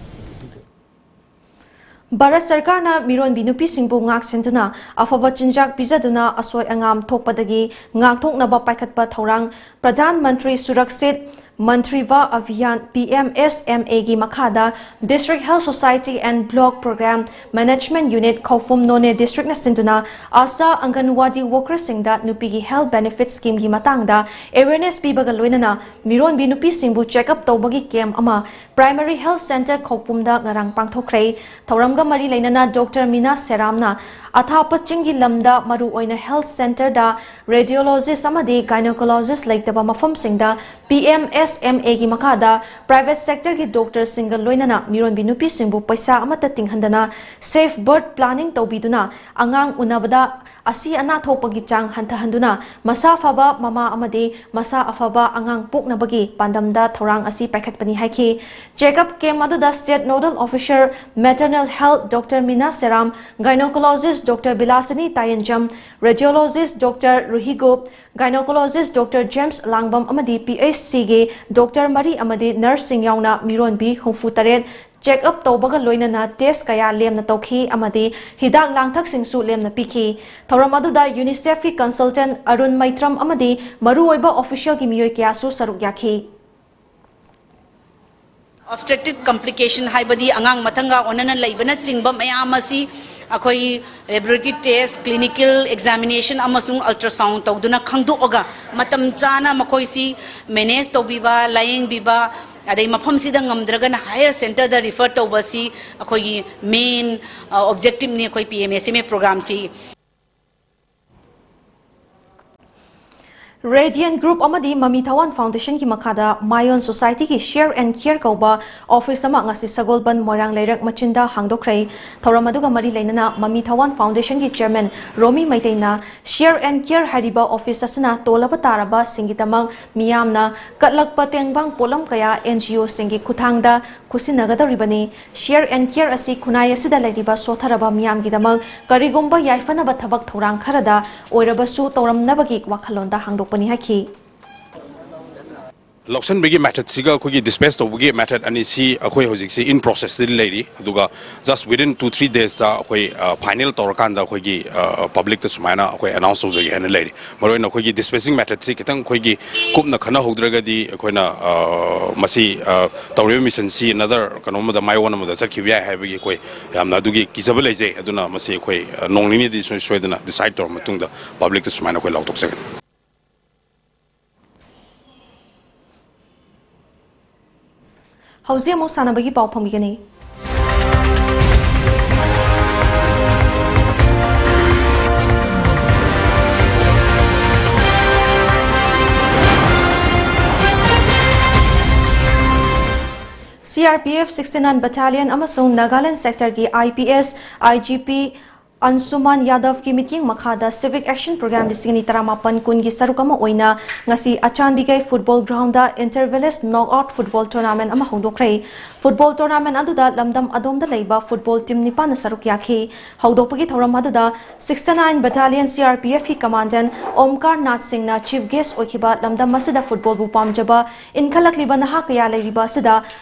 ꯚꯥꯔꯠ ꯁꯔꯀꯥꯔꯅ ꯃꯤꯔꯣꯟꯕꯤ ꯅꯨꯄꯤꯁꯤꯡꯕꯨ ꯉꯥꯛꯁꯦꯟꯗꯨꯅ ꯑꯐꯕ ꯆꯤꯟꯖꯥꯛ ꯄꯤꯖꯗꯨꯅ ꯑꯁꯣꯏ ꯑꯉꯥꯝ ꯊꯣꯛꯄꯗꯒꯤ ꯉꯥꯛꯊꯣꯛꯅꯕ ꯄꯥꯏꯈꯠꯄ ꯊꯧꯔꯥꯡ ꯄ꯭ꯔꯙꯥꯟ ꯃꯟꯇ꯭ꯔꯤ ꯁꯨꯔꯛꯁꯤꯠ ꯃꯟꯇ꯭ꯔꯤꯚꯥ ꯑꯚꯤꯌꯥꯟ, P M S M A ꯒꯤ ꯃꯈꯥꯗ District Health Society and Block Program Management Unit ꯈꯧꯄꯨꯝ Noney district ꯅ ꯁꯤꯟꯗꯨꯅ ꯑꯥꯁꯥ ꯑꯪꯒꯟꯋꯥꯗꯤ worker ꯁꯤꯡꯗ ꯅꯨꯄꯤꯒꯤ health benefit scheme ꯒꯤ ꯃꯇꯥꯡꯗ awareness ꯄꯤꯕꯒ ꯂꯣꯏꯅꯅ ꯃꯤꯔꯣꯟꯕꯤ ꯅꯨꯄꯤꯁꯤꯡꯕꯨ check up ꯇꯧꯕꯒꯤ camp ꯑꯃ Primary Health Centre ꯈꯧꯄꯨꯝꯗ ꯉꯔꯥꯡ ꯄꯥꯡꯊꯣꯛꯈ꯭ꯔꯦ꯫ ꯊꯧꯔꯝꯒ ꯃꯔꯤ ꯂꯩꯅꯅ Doctor ꯃꯤꯅꯥ ꯁꯦꯔꯥꯝꯅ ꯑꯊꯥꯞꯄ ꯆꯤꯡꯒꯤ ꯂꯝꯗ ꯃꯔꯨꯑꯣꯏꯅ health centre ꯗ radiologist ꯑꯃꯗꯤ gynecologist ꯂꯩꯇꯕ ꯃꯐꯝꯁꯤꯡꯗ P M S M A ꯒꯤ ꯃꯈꯥꯗ private sector ꯒꯤ doctor ꯁꯤꯡꯒ ꯂꯣꯏꯅꯅ ꯃꯤꯔꯣꯟꯕꯤ ꯅꯨꯄꯤꯁꯤꯡꯕꯨ ꯄꯩꯁꯥ ꯑꯃꯠꯇ ꯇꯤꯡꯍꯟꯗꯅ safe birth planning ꯇꯧꯕꯤꯗꯨꯅ ꯑꯉꯥꯡ ꯎꯅꯕꯗ ꯑꯁꯤ ꯑꯅꯥ ꯊꯣꯛꯄꯒꯤ ꯆꯥꯡ ꯍꯟꯊꯍꯟꯗꯨꯅ ꯃꯁꯥ ꯐꯕ ꯃꯃꯥ ꯑꯃꯗꯤ ꯃꯁꯥ ꯑꯐꯕ ꯑꯉꯥꯡ ꯄꯣꯛꯅꯕꯒꯤ ꯄꯥꯟꯗꯝꯗ ꯊꯧꯔꯥꯡ ꯑꯁꯤ ꯄꯥꯏꯈꯠꯄꯅꯤ ꯍꯥꯏꯈꯤ꯫ Check up camp ꯑꯗꯨꯗ State Nodal Officer Maternal Health Doctor Meena Seram, Gynecologist Doctor Bilasini Tayenjam, Radiologist Doctor Ruhi Gop, Gynecologist Doctor James Langbam ꯑꯃꯗꯤ P H C ꯒꯤ ꯗꯣꯛꯇꯔ ꯃꯔꯤ ꯑꯃꯗꯤ ꯅꯔꯁꯁꯤꯡ ꯌꯥꯎꯅ ꯃꯤꯔꯣꯟꯕꯤ ꯍꯨꯝꯐꯨ ꯇꯔꯦꯠ ꯆꯦꯛ ꯑꯞ ꯇꯧꯕꯒ ꯂꯣꯏꯅꯅ ꯇꯦꯁ ꯀꯌꯥ ꯂꯦꯝꯅ ꯇꯧꯈꯤ ꯑꯃꯗꯤ ꯍꯤꯗꯥꯛ ꯂꯥꯡꯊꯛꯁꯤꯡꯁꯨ ꯂꯦꯝꯅ ꯄꯤꯈꯤ꯫ ꯊꯧꯔꯝ ꯑꯗꯨꯗ ꯌꯨꯅꯤꯁꯦꯐꯀꯤ ꯀꯟꯁꯜꯇꯦꯟ ꯑꯔꯨꯟ ꯃꯩꯇ꯭ꯔꯝ ꯑꯃꯗꯤ ꯃꯔꯨꯑꯣꯏꯕ ꯑꯣꯐꯤꯁꯤꯌꯦꯜꯒꯤ ꯃꯤꯑꯣꯏ ꯀꯌꯥꯁꯨ ꯁꯔꯨꯛ ꯌꯥꯈꯤ꯫ Obstetric complication ꯍꯥꯏꯕꯗꯤ ꯑꯉꯥꯡ ꯃꯊꯪꯒ ꯑꯣꯟꯅꯅ ꯂꯩꯕꯅꯆꯤꯡꯕ ꯃꯌꯥꯝ ꯑꯁꯤ ꯑꯩꯈꯣꯏ laboratory test, clinical examination ꯑꯃꯁꯨꯡ ultrasound ꯇꯧꯗꯨꯅ ꯈꯪꯗꯣꯛꯑꯒ ꯃꯇꯝ ꯆꯥꯅ ꯃꯈꯣꯏꯁꯤ manage ꯇꯧꯕꯤꯕ, ꯂꯥꯌꯦꯡꯕꯤꯕ, ꯑꯗꯩ ꯃꯐꯝꯁꯤꯗ ꯉꯝꯗ꯭ꯔꯒꯅ higher centreꯗ refer ꯇꯧꯕ ꯑꯁꯤ ꯑꯩꯈꯣꯏꯒꯤ main objectiveꯅꯤ ꯑꯩꯈꯣꯏ P M S M A programꯁꯤ꯫ Radiant Group ꯑꯃꯗꯤ ꯃꯃꯤ ꯊꯋꯥꯟ ꯐꯥꯎꯟꯗꯦꯁꯟꯒꯤ ꯃꯈꯥꯗ ꯃꯥꯌꯣꯟ ꯁꯣꯁꯥꯏꯇꯤꯒꯤ Share and Care ꯀꯧꯕ ꯑꯣꯐꯤꯁ ꯑꯃ ꯉꯁꯤ ꯁꯒꯣꯜꯕꯟ ꯃꯣꯏꯔꯥꯡ ꯂꯩꯔꯛ ꯃꯆꯤꯟꯗ ꯍꯥꯡꯗꯣꯛꯈ꯭ꯔꯦ꯫ ꯊꯧꯔꯝ ꯑꯗꯨꯒ ꯃꯔꯤ ꯂꯩꯅꯅ ꯃꯃꯤ ꯊꯋꯥꯟ ꯐꯥꯎꯟꯗꯦꯁꯟꯒꯤ chairman Romi ꯃꯩꯇꯩꯅ Share and Care ꯍꯥꯏꯔꯤꯕ ꯑꯣꯐꯤꯁ ꯑꯁꯤꯅ ꯇꯣꯜꯂꯕ ꯇꯥꯔꯕꯁꯤꯡꯒꯤꯗꯃꯛ ꯃꯤꯌꯥꯝꯅ ꯀꯠꯂꯛꯄ ꯇꯦꯡꯕꯥꯡ ꯄꯣꯠꯂꯝ ꯀꯌꯥ N G Oꯁꯤꯡꯒꯤ ꯈꯨꯠꯊꯥꯡꯗ ꯈꯨꯠꯁꯤꯟꯅꯒꯗꯧꯔꯤꯕꯅꯤ꯫ Share and Care ꯑꯁꯤ ꯈꯨꯟꯅꯥꯏ ꯑꯁꯤꯗ ꯂꯩꯔꯤꯕ ꯁꯣꯠꯊꯔꯕ ꯃꯤꯌꯥꯝꯒꯤꯗꯃꯛ ꯀꯔꯤꯒꯨꯝꯕ ꯌꯥꯏꯐꯅꯕ ꯊꯕꯛ ꯊꯧꯔꯥꯡ ꯈꯔꯗ ꯑꯣꯏꯔꯕꯁꯨ ꯇꯧꯔꯝꯅꯕꯒꯤ ꯋꯥꯈꯜꯂꯣꯟꯗ ꯍꯥꯡꯗꯣꯛꯄꯅꯤ ꯍꯥꯏꯈꯤ꯫ ꯂꯧꯁꯤꯟꯕꯒꯤ methodꯁꯤꯒ ꯑꯩꯈꯣꯏꯒꯤ dispatch ꯇꯧꯕꯒꯤ method ꯑꯅꯤꯁꯤ ꯑꯩꯈꯣꯏ ꯍꯧꯖꯤꯛꯁꯤ in processꯇꯗꯤ ꯂꯩꯔꯤ꯫ ꯑꯗꯨꯒ just within two three daysꯇ ꯑꯩꯈꯣꯏ final ꯇꯧꯔꯀꯥꯟꯗ ꯑꯩꯈꯣꯏꯒꯤ publicꯇ ꯁꯨꯃꯥꯏꯅ ꯑꯩꯈꯣꯏ announce ꯇꯧꯖꯒꯦ ꯍꯥꯏꯅ ꯂꯩꯔꯤ꯫ ꯃꯔꯨꯑꯣꯏꯅ ꯑꯩꯈꯣꯏꯒꯤ dispatching methodꯁꯤ ꯈꯤꯇꯪ ꯑꯩꯈꯣꯏꯒꯤ ꯀꯨꯞꯅ ꯈꯟꯅꯍꯧꯗ꯭ꯔꯒꯗꯤ ꯑꯩꯈꯣꯏꯅ ꯃꯁꯤ ꯇꯧꯔꯤꯕ missionꯁꯤ another ꯀꯩꯅꯣꯝꯃꯗ ꯃꯥꯏꯑꯣꯟ ꯑꯃꯗ ꯆꯠꯈꯤꯕ ꯌꯥꯏ ꯍꯥꯏꯕꯒꯤ ꯑꯩꯈꯣꯏ ꯌꯥꯝꯅ ꯑꯗꯨꯒꯤ ꯀꯤꯖꯕ ꯂꯩꯖꯩ꯫ ꯑꯗꯨꯅ ꯃꯁꯤ ꯑꯩꯈꯣꯏ ꯅꯣꯡ ꯅꯤꯅꯤꯗꯤ ꯁꯣꯏ ꯁꯣꯏꯗꯅ decide ꯇꯧꯔ ꯃꯇꯨꯡꯗ publicꯇ ꯁꯨꯃꯥꯏꯅ ꯑꯩꯈꯣꯏ ꯂꯥꯎꯊꯣꯛꯆꯒꯅꯤ꯫ ꯍꯧꯖꯤꯛ ꯑꯃꯨꯛ ꯁꯥꯟꯅꯕꯒꯤ ꯄꯥꯎ ꯐꯪꯕꯤꯒꯅꯤ꯫ C R P F sixty nine Battalion ꯑꯃꯁꯨꯡ Nagaland Sectorꯒꯤ I P S I G P ꯑꯟꯁꯨꯃꯥꯟ ꯌꯥꯗꯕꯀꯤ ꯃꯤꯠꯌꯦꯡ ꯃꯈꯥꯗ Civic Action Programme ꯂꯤꯁꯤꯡ ꯑꯅꯤ ꯇꯔꯥꯃꯥꯄꯟ ꯀꯨꯟꯒꯤ ꯁꯔꯨꯛ ꯑꯃ ꯑꯣꯏꯅ ꯉꯁꯤ ꯑꯆꯥꯟꯕꯤꯒꯩ football groundꯗ inter village knockout football tournament ꯑꯃ ꯍꯧꯗꯣꯛꯈ꯭ꯔꯦ꯫ Football tournament ꯑꯗꯨꯗ ꯂꯝꯗꯝ ꯑꯗꯣꯝꯗ ꯂꯩꯕ football team ꯅꯤꯄꯥꯟꯅ ꯁꯔꯨꯛ ꯌꯥꯈꯤ꯫ ꯍꯧꯗꯣꯛꯄꯒꯤ ꯊꯧꯔꯝ ꯑꯗꯨꯗ sixty nine Battalion C R P F ꯀꯤ commandant ꯑꯣꯝꯀꯥꯔ ꯅꯥꯊ ꯁꯤꯡꯅ chief guest ꯑꯣꯏꯈꯤꯕ ꯂꯝꯗꯝ ꯑꯁꯤꯗ footballꯕꯨ ꯄꯥꯝꯖꯕ ꯏꯟꯈꯠꯂꯛꯂꯤꯕ ꯅꯍꯥ ꯀꯌꯥ ꯂꯩꯔꯤꯕ ꯑꯁꯤꯗ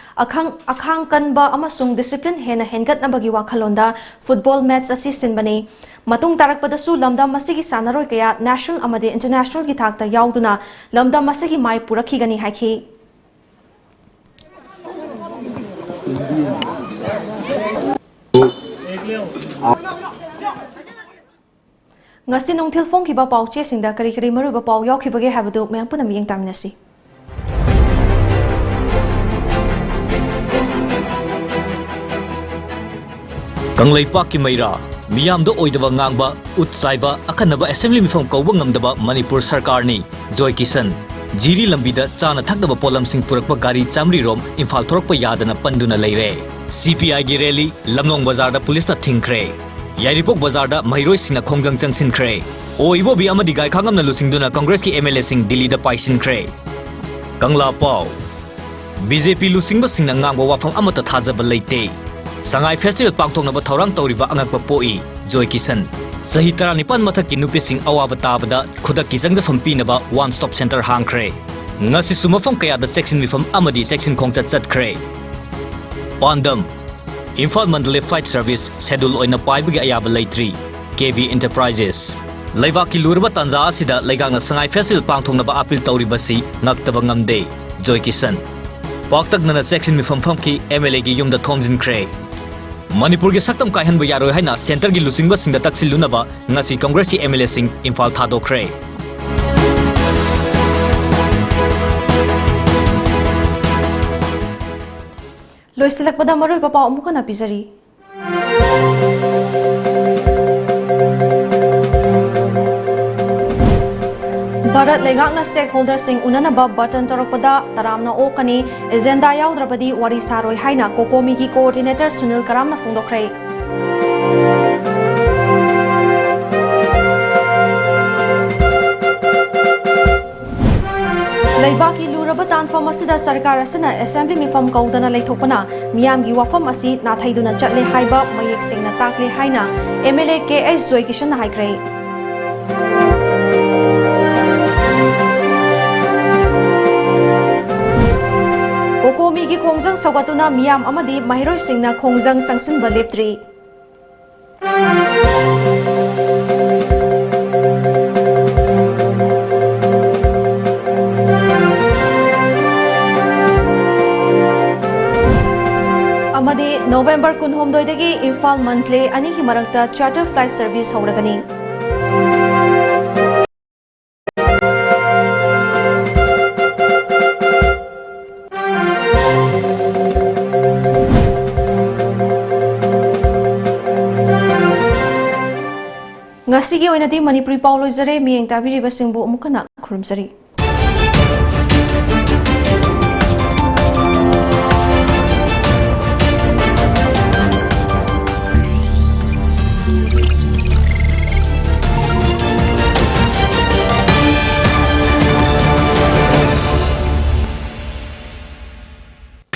ꯑꯈꯪ-, ꯑꯈꯥꯡ ꯀꯟꯕ ꯑꯃꯁꯨꯡ discipline ꯍꯦꯟꯅ ꯍꯦꯟꯒꯠꯅꯕꯒꯤ ꯋꯥꯈꯜꯂꯣꯟꯗ football match ꯑꯁꯤ ꯁꯤꯟꯕꯅꯤ꯫ ꯃꯇꯨꯡ ꯇꯥꯔꯛꯄꯗꯁꯨ ꯂꯝꯗꯝ ꯑꯁꯤꯒꯤ ꯁꯥꯟꯅꯔꯣꯏ ꯀꯌꯥ national ꯑꯃꯗꯤ internationalꯒꯤ ꯊꯥꯛꯇ ꯌꯥꯎꯗꯨꯅ ꯂꯝꯗꯝ ꯑꯁꯤꯒꯤ ꯃꯥꯏ ꯄꯨꯔꯛꯈꯤꯒꯅꯤ ꯍꯥꯏꯈꯤ꯫ ꯉꯁꯤ ꯅꯨꯡꯊꯤꯜ ꯐꯣꯡꯈꯤꯕ ꯄꯥꯎꯆꯦꯁꯤꯡꯗ ꯀꯔꯤ ꯀꯔꯤ ꯃꯔꯨꯑꯣꯏꯕ ꯄꯥꯎ ꯌꯥꯎꯈꯤꯕꯒꯦ ꯍꯥꯏꯕꯗꯨ ꯃꯌꯥꯝ ꯄꯨꯟꯅ ꯃꯤꯠꯌꯦꯡ ꯇꯥꯃꯤꯟꯅꯁꯤ꯫ ꯀꯪꯂꯩꯄꯥꯛꯀꯤ ꯃꯩꯔꯥ, ꯃꯤꯌꯥꯝꯗ ꯑꯣꯏꯗꯕ ꯉꯥꯡꯕ, ꯎꯠ ꯆꯥꯏꯕ, ꯑꯈꯟꯅꯕ assembly ꯃꯤꯐꯝ ꯀꯧꯕ ꯉꯝꯗꯕ ꯃꯅꯤꯄꯨꯔ ꯁꯔꯀꯥꯔꯅꯤ꯫ ꯖꯣꯏ ꯀꯤꯁꯟ꯫ ꯖꯤꯔꯤ ꯂꯝꯕꯤꯗ ꯆꯥꯅ ꯊꯛꯅꯕ ꯄꯣꯠꯂꯝꯁꯤꯡ ꯄꯨꯔꯛꯄ ꯒꯥꯔꯤ ꯆꯥꯃꯔꯤ ꯔꯣꯝ ꯏꯝꯐꯥꯜ ꯊꯣꯔꯛꯄ ꯌꯥꯗꯅ ꯄꯟꯗꯨꯅ ꯂꯩꯔꯦ꯫ CPIꯒꯤ rally ꯂꯝꯂꯣꯡ ꯕꯖꯥꯔꯗ ꯄꯨꯂꯤꯁꯅ ꯊꯤꯡꯈ꯭ꯔꯦ꯫ ꯌꯥꯏꯔꯤꯄꯣꯛ ꯕꯖꯥꯔꯗ ꯃꯍꯩꯔꯣꯏꯁꯤꯡꯅ ꯈꯣꯡꯖꯪ ꯆꯪꯁꯤꯟꯈ꯭ꯔꯦ꯫ ꯑꯣ ꯏꯕꯣꯕꯤ ꯑꯃꯗꯤ ꯒꯥꯏꯈꯥꯉꯝꯅ ꯂꯨꯆꯤꯡꯗꯨꯅ ꯀꯪꯒ꯭ꯔꯦꯁꯀꯤ MLAꯁꯤꯡ ꯗꯤꯜꯂꯤꯗ ꯄꯥꯏꯁꯤꯟꯈ꯭ꯔꯦ꯫ ꯀꯪꯂꯥ ꯄꯥꯎ꯫ BJP ꯂꯨꯆꯤꯡꯕꯁꯤꯡꯅ ꯉꯥꯡꯕ ꯋꯥꯐꯝ ꯑꯃꯠꯇ ꯊꯥꯖꯕ ꯂꯩꯇꯦ꯫ ꯁꯉꯥꯏ festival ꯄꯥꯡꯊꯣꯛꯅꯕ ꯊꯧꯔꯥꯡ ꯇꯧꯔꯤꯕ ꯑꯉꯛꯄ ꯄꯣꯛꯏ, ꯖꯣꯏ ꯀꯤꯁꯟ꯫ ꯆꯍꯤ ꯇꯔꯥꯅꯤꯄꯥꯟ ꯃꯊꯛꯀꯤ ꯅꯨꯄꯤꯁꯤꯡ ꯑꯋꯥꯕ ꯇꯥꯕꯗ ꯈꯨꯗꯛꯀꯤ ꯆꯪꯖꯐꯝ ꯄꯤꯅꯕ one stop center ꯍꯥꯡꯈ꯭ꯔꯦ꯫ ꯉꯁꯤꯁꯨ ꯃꯐꯝ ꯀꯌꯥꯗ ꯆꯦꯛꯁꯤꯟ ꯃꯤꯐꯝ ꯑꯃꯗꯤ ꯆꯦꯛꯁꯤꯟ ꯈꯣꯡꯆꯠ ꯆꯠꯈ꯭ꯔꯦ꯫ ꯄꯥꯟꯗꯝ: Imphal Mandalay flight service schedule ꯑꯣꯏꯅ ꯄꯥꯏꯕꯒꯤ ꯑꯌꯥꯕ ꯂꯩꯇ꯭ꯔꯤ, KV Enterprises꯫ ꯂꯩꯕꯥꯛꯀꯤ ꯂꯨꯔꯕ ꯇꯥꯟꯖꯥ ꯑꯁꯤꯗ ꯂꯩꯉꯥꯛꯅ ꯁꯉꯥꯏ festival ꯄꯥꯡꯊꯣꯛꯅꯕ appeal ꯇꯧꯔꯤꯕꯁꯤ ꯉꯛꯇꯕ ꯉꯝꯗꯦ, ꯖꯣꯏ ꯀꯤꯁꯟ꯫ ꯄꯥꯛꯇꯛꯅꯅ ꯆꯦꯛꯁꯤꯟ ꯃꯤꯐꯝ ꯐꯝꯈꯤ, MLAꯒꯤ ꯌꯨꯝꯗ ꯊꯣꯝꯖꯤꯟꯈ꯭ꯔꯦ꯫ ꯃꯅꯤꯄꯨꯔꯒꯤ ꯁꯛꯇꯝ ꯀꯥꯏꯍꯟꯕ ꯌꯥꯔꯣꯏ ꯍꯥꯏꯅ centreꯒꯤ ꯂꯨꯆꯤꯡꯕꯁꯤꯡꯗ ꯇꯛꯁꯤꯜꯂꯨꯅꯕ ꯉꯁꯤ ꯀꯪꯒ꯭ꯔꯦꯁꯀꯤ MLAꯁꯤꯡ ꯏꯝꯐꯥꯜ ꯊꯥꯗꯣꯛꯈ꯭ꯔꯦ꯫ ꯂꯣꯏꯁꯤꯜꯂꯛꯄꯗ ꯃꯔꯨꯑꯣꯏꯕ ꯄꯥꯎ ꯑꯃꯨꯛ ꯍꯟꯅ ꯄꯤꯖꯔꯤ꯫ ꯚꯥꯔꯠ ꯂꯩꯉꯥꯛꯅ stakeholderꯁꯤꯡ ꯎꯅꯅꯕ button ꯇꯧꯔꯛꯄꯗ ꯇꯔꯥꯝꯅ ꯑꯣꯛꯀꯅꯤ, agenda ꯌꯥꯎꯗ꯭ꯔꯕꯗꯤ ꯋꯥꯔꯤ ꯁꯥꯔꯣꯏ ꯍꯥꯏꯅ COCOMIꯒꯤ coordinator ꯁꯨꯅꯤꯜ ꯀꯔꯥꯝꯅ ꯐꯣꯡꯗꯣꯛꯈ꯭ꯔꯦ꯫ ꯂꯩꯕꯥꯛꯀꯤ ꯂꯨꯔꯕ ꯂꯥꯟꯐꯝ ꯑꯁꯤꯗ ꯁꯔꯀꯥꯔ ꯑꯁꯤꯅ ꯑꯦꯁꯦꯝꯕ꯭ꯂꯤ ꯃꯤꯐꯝ ꯀꯧꯗꯅ ꯂꯩꯊꯣꯛꯄꯅ ꯃꯤꯌꯥꯝꯒꯤ ꯋꯥꯐꯝ ꯑꯁꯤ ꯅꯥꯊꯩꯗꯨꯅ ꯆꯠꯂꯦ ꯍꯥꯏꯕ ꯃꯌꯦꯛ ꯁꯦꯡꯅ ꯇꯥꯛꯂꯦ ꯍꯥꯏꯅ M L A K H ꯖꯣꯏꯀꯤꯁꯟꯅ ꯍꯥꯏꯈ꯭ꯔꯦ꯫ ꯀꯣꯀꯣꯃꯤꯒꯤ ꯈꯣꯡꯖꯪ ꯁꯧꯒꯠꯇꯨꯅ ꯃꯤꯌꯥꯝ ꯑꯃꯗꯤ ꯃꯍꯩꯔꯣꯏꯁꯤꯡꯅ ꯈꯣꯡꯖꯪ ꯆꯪꯁꯤꯟꯕ ꯂꯦꯞꯇ꯭ꯔꯤ꯫ ꯑꯃꯗꯤ ꯅꯣꯕꯦꯝꯕꯔ ꯀꯨꯟꯍꯨꯝꯗꯣꯏꯗꯒꯤ ꯏꯝꯐꯥꯜ ꯃꯟꯗꯂꯦ ꯑꯅꯤꯒꯤ ꯃꯔꯛꯇ charter flight service ꯍꯧꯔꯒꯅꯤ꯫ ꯉꯁꯤꯒꯤ ꯑꯣꯏꯅꯗꯤ ꯃꯅꯤꯄꯨꯔꯤ ꯄꯥꯎ ꯂꯣꯏꯖꯔꯦ꯫ ꯃꯤꯠꯌꯦꯡ ꯇꯥꯕꯤꯔꯤꯕꯁꯤꯡꯕꯨ ꯑꯃꯨꯛ ꯍꯟꯅ ꯈꯨꯔꯨꯝꯖꯔꯤ꯫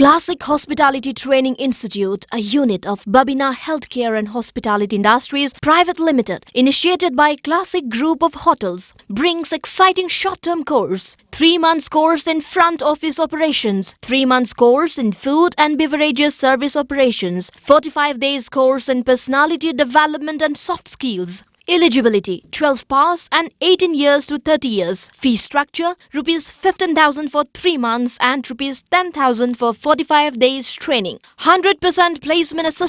Classic Hospitality Training Institute, a unit of Babina Healthcare and Hospitality Industries Private Limited, initiated by Classic Group of Hotels, brings exciting short-term course, three months course in front office operations, three months course in food and beverages service operations, forty-five days course in personality development and soft skills. Eligibility: twelve pass and eighteen years to thirty years. Fee structure: rupees fifteen thousand for three months and rupees ten thousand for forty-five days training. Hundred percent placement assistance